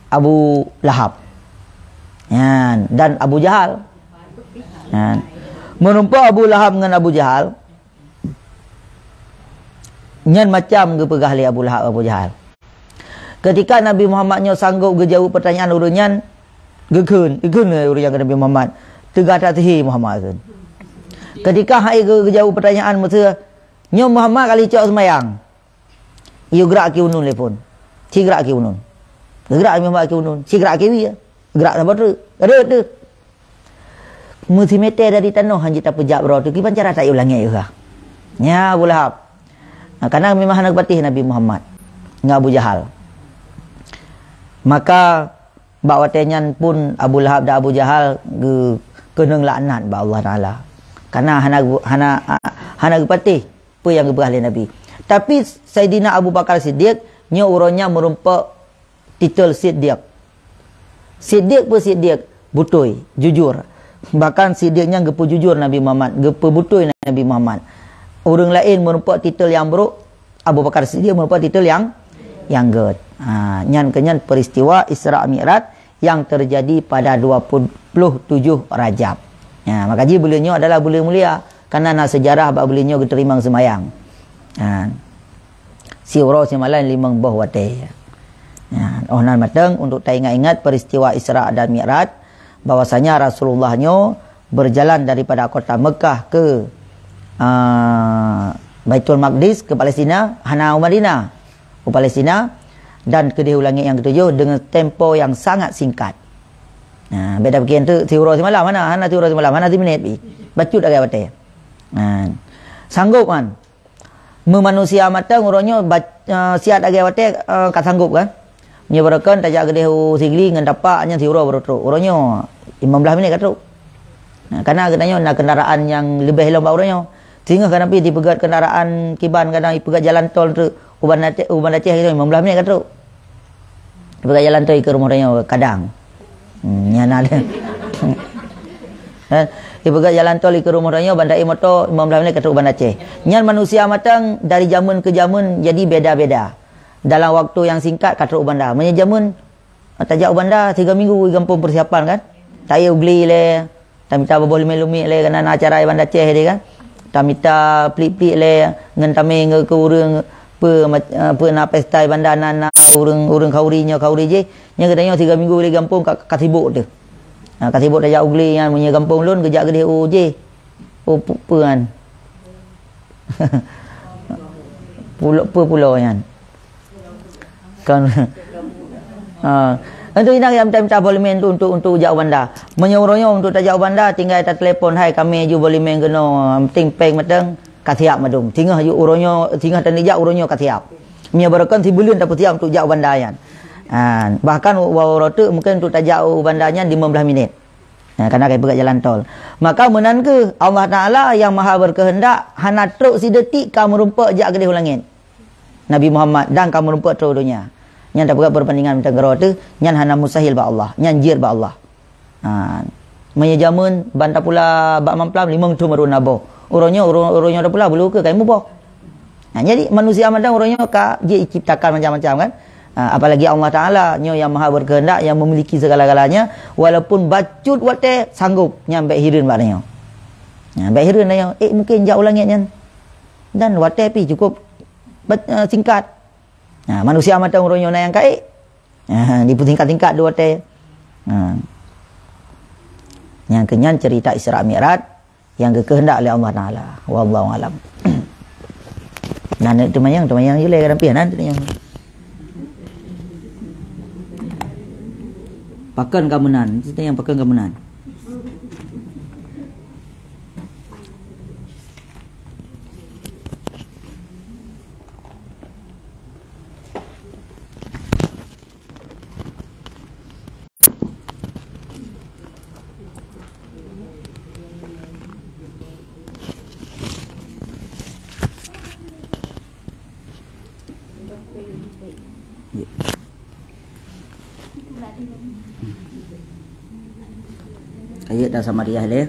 Abu Lahab. Nyan. Dan Abu Jahal. Nyan. Meurumpok Abu Lahab ngon Abu Jahal, nyan macam geupeugah lé Abu Lahab, Abu Jahal. Keutika Nabi Muhammad nyoe sanggob geujaweueb peutanyaan ureuëng nyan, geukheun, geukheun lé ureuëng nyan keu Nabi Muhammad, "Teuga that sihé Muhammad," kheun. Keutika hai geu-, geujaweueb peutanyaan meuseu, "Nyoe Muhammad ka lheueh cok seumayang." Yue grak keu unun lé phon. Sigrak keu unun. Geurak Nabi Muhammad keu unun. Sigrak keu wie. Grak saboh treuk. Rot teuh. Meusimeter dari tanoh han jeuet tapeujak droe teuh, kiban cara tayue langét yue ha. Nya Abu Lahab. Nah, karena memang hana geupatéh Nabi Muhammad. ngon Abu Jahal. Maka bak watée nyan pun Abu Lahab dan Abu Jahal geu-, keunong laknat bak Allah Taala. Karena hana geu-, hana, hana geupatéh peue nyang geupeugah lé Nabi. Tapi Saidina Abu Bakar Siddiq nyoe uroe nyan meurumpok titel Siddiq. Siddiq peue Siddiq? Beutôi, jujur. Bahkan Siddiq nyan geupeujujur Nabi Muhammad, geupeubutôi Nabi Muhammad. Ureuëng laén meurumpok titel nyang brok, Abu Bakar Siddiq meurumpok titel nyang, nyang gét. Ha, nyan keuh nyan peristiwa Isra Mi'raj yang terjadi pada dua puluh tujuh Rajab. Ya, maka jih buleuen nyoe adalah buleuen mulia, karena na sejarah bak buleuen nyoe geuteurimong seumayang. Ha. Siuroe simalam limong boh watée. Ya, oh nan mantong untuk taingat-ingat peristiwa Isra dan Mi'raj, bahwasanya Rasulullah nyoe berjalan daripada kota Mekah ke, ah, Baitul Maqdis, ke Palestina, hana u Madinah, u Palestina, dan keudeh u langét nyang ketujoh dengan tempo yang sangat singkat. Nah, beda pikiran tu, siuroe simalam, hana, hana siuroe simalam, hana siminit pi. Bacut agak watée. Nah, sanggup kan? Meumanusia mantong uroe nyoe ba-, eh, siat agak watée, eh, ka sanggup kan? Nyoe baroekon tajak keudeh u Sigli ngon tapak nyan siuroe baru trok. Uroe nyoe lima belas minit ka trok. Nah, karena geutanyoe na kendaraan nyang leubeh lom bak uroe nyoe. Singoh kadang pih dipeugét kendaraan kiban, kadang dipeugét jalan tol trok u Banda Aceh, u Banda Aceh lima belas minit ka trok. Dipeugét jalan tol ikeue rumoh tanyoe kadang. Hmm, nyan ada. Eh, dipeugét jalan tol ikeue rumoh tanyoe, Banda Aceh moto lima belas minit ka trok u Banda Aceh. Nyan manusia mantong dari jameun ke jameun jadi beda-beda. Dalam waktu yang singkat ka trok u Banda. Meunyoe jameun, ah, tajak u Banda tiga minggu i gampông persiapan kan. Tayue u Gli lé, tamita boh leumeh-leumeh lé, karena na acara i Banda Aceh deh kan. Tamita plik-plik lé, ngon tamé ngon keu ureuëng, peue ma-, eh, peue na pesta i Banda na, na ureuëng, ureuëng khauri nyoe khauri jih. Nyan geutanyoe tiga minggu lé gampông ka, ka sibuk teuh. Ha, ka sibuk tajak u Gli nyan, meunyoe gampông lôn geujak keudeh u jih. U pu-, peue nyan? Pulo, peue pulo nyan? Kan. Ha. Untuk inang yang minta-minta parlemen tu untuk, untuk jak u Banda. Meunyoe uroe nyoe untuk tajak u Banda, tinggai tatelepon, "Hai, kami aju parlemen keunoe, penting péng mantong, ka siap mandum." Singoh aju uroe nyoe, singoh tan jak uroe nyoe ka siap. Meunyoe baroekon sibuleuen tapeusiap untuk jak u Banda nyan. Ha, bahkan wa-, uroe teuk mungkin untuk tajak u Banda nyan lima belas minit. Ha, karena ka ipeugét jalan tol. Maka meunan kheueh Allah Taala yang Maha Berkehendak hana trok sidetik ka meurumpok jak keudeh u langét. Nabi Muhammad dan ka meurumpok trok u donya. Nyan tapeugah perbandingan mantong keudroe teuh, nyan hana mustahil bak Allah, nyan jeuet bak Allah. Ha, meunyoe jameun ban tapula bak mamplam limong thon baru na boh. Uroe nyoe, uroe, uroe nyoe tapula bulu keu kai muboh. Ha, jadi manusia mantong uroe nyoe ka jiciptakan macam-macam kan. Ha, apalagi Allah Taala nyoe yang Maha Berkehendak, yang memiliki segala-galanya, walaupun bacut watée sanggup, nyan bék hireuen bak tanyoe. Ha, bék hireuen tanyoe, eh, mungkin jak u langét nyan. Dan watée pih cukup Bat-, eh, singkat. Ha, manusia mantong uroe nyoe na nyang ka ék. Ha, dipeusingkat-singkat dua watée. Ha. Nyang keu nyan cerita Isra Mi'raj yang geukeuheundak lé Allah Taala. Wallahu alam. Nah, neuk teumayang, teumayang je lé, ka dampih nan teumayang. Pakon ka meunan, teumayang pakon ka meunan. Ayat dah sama dia leh.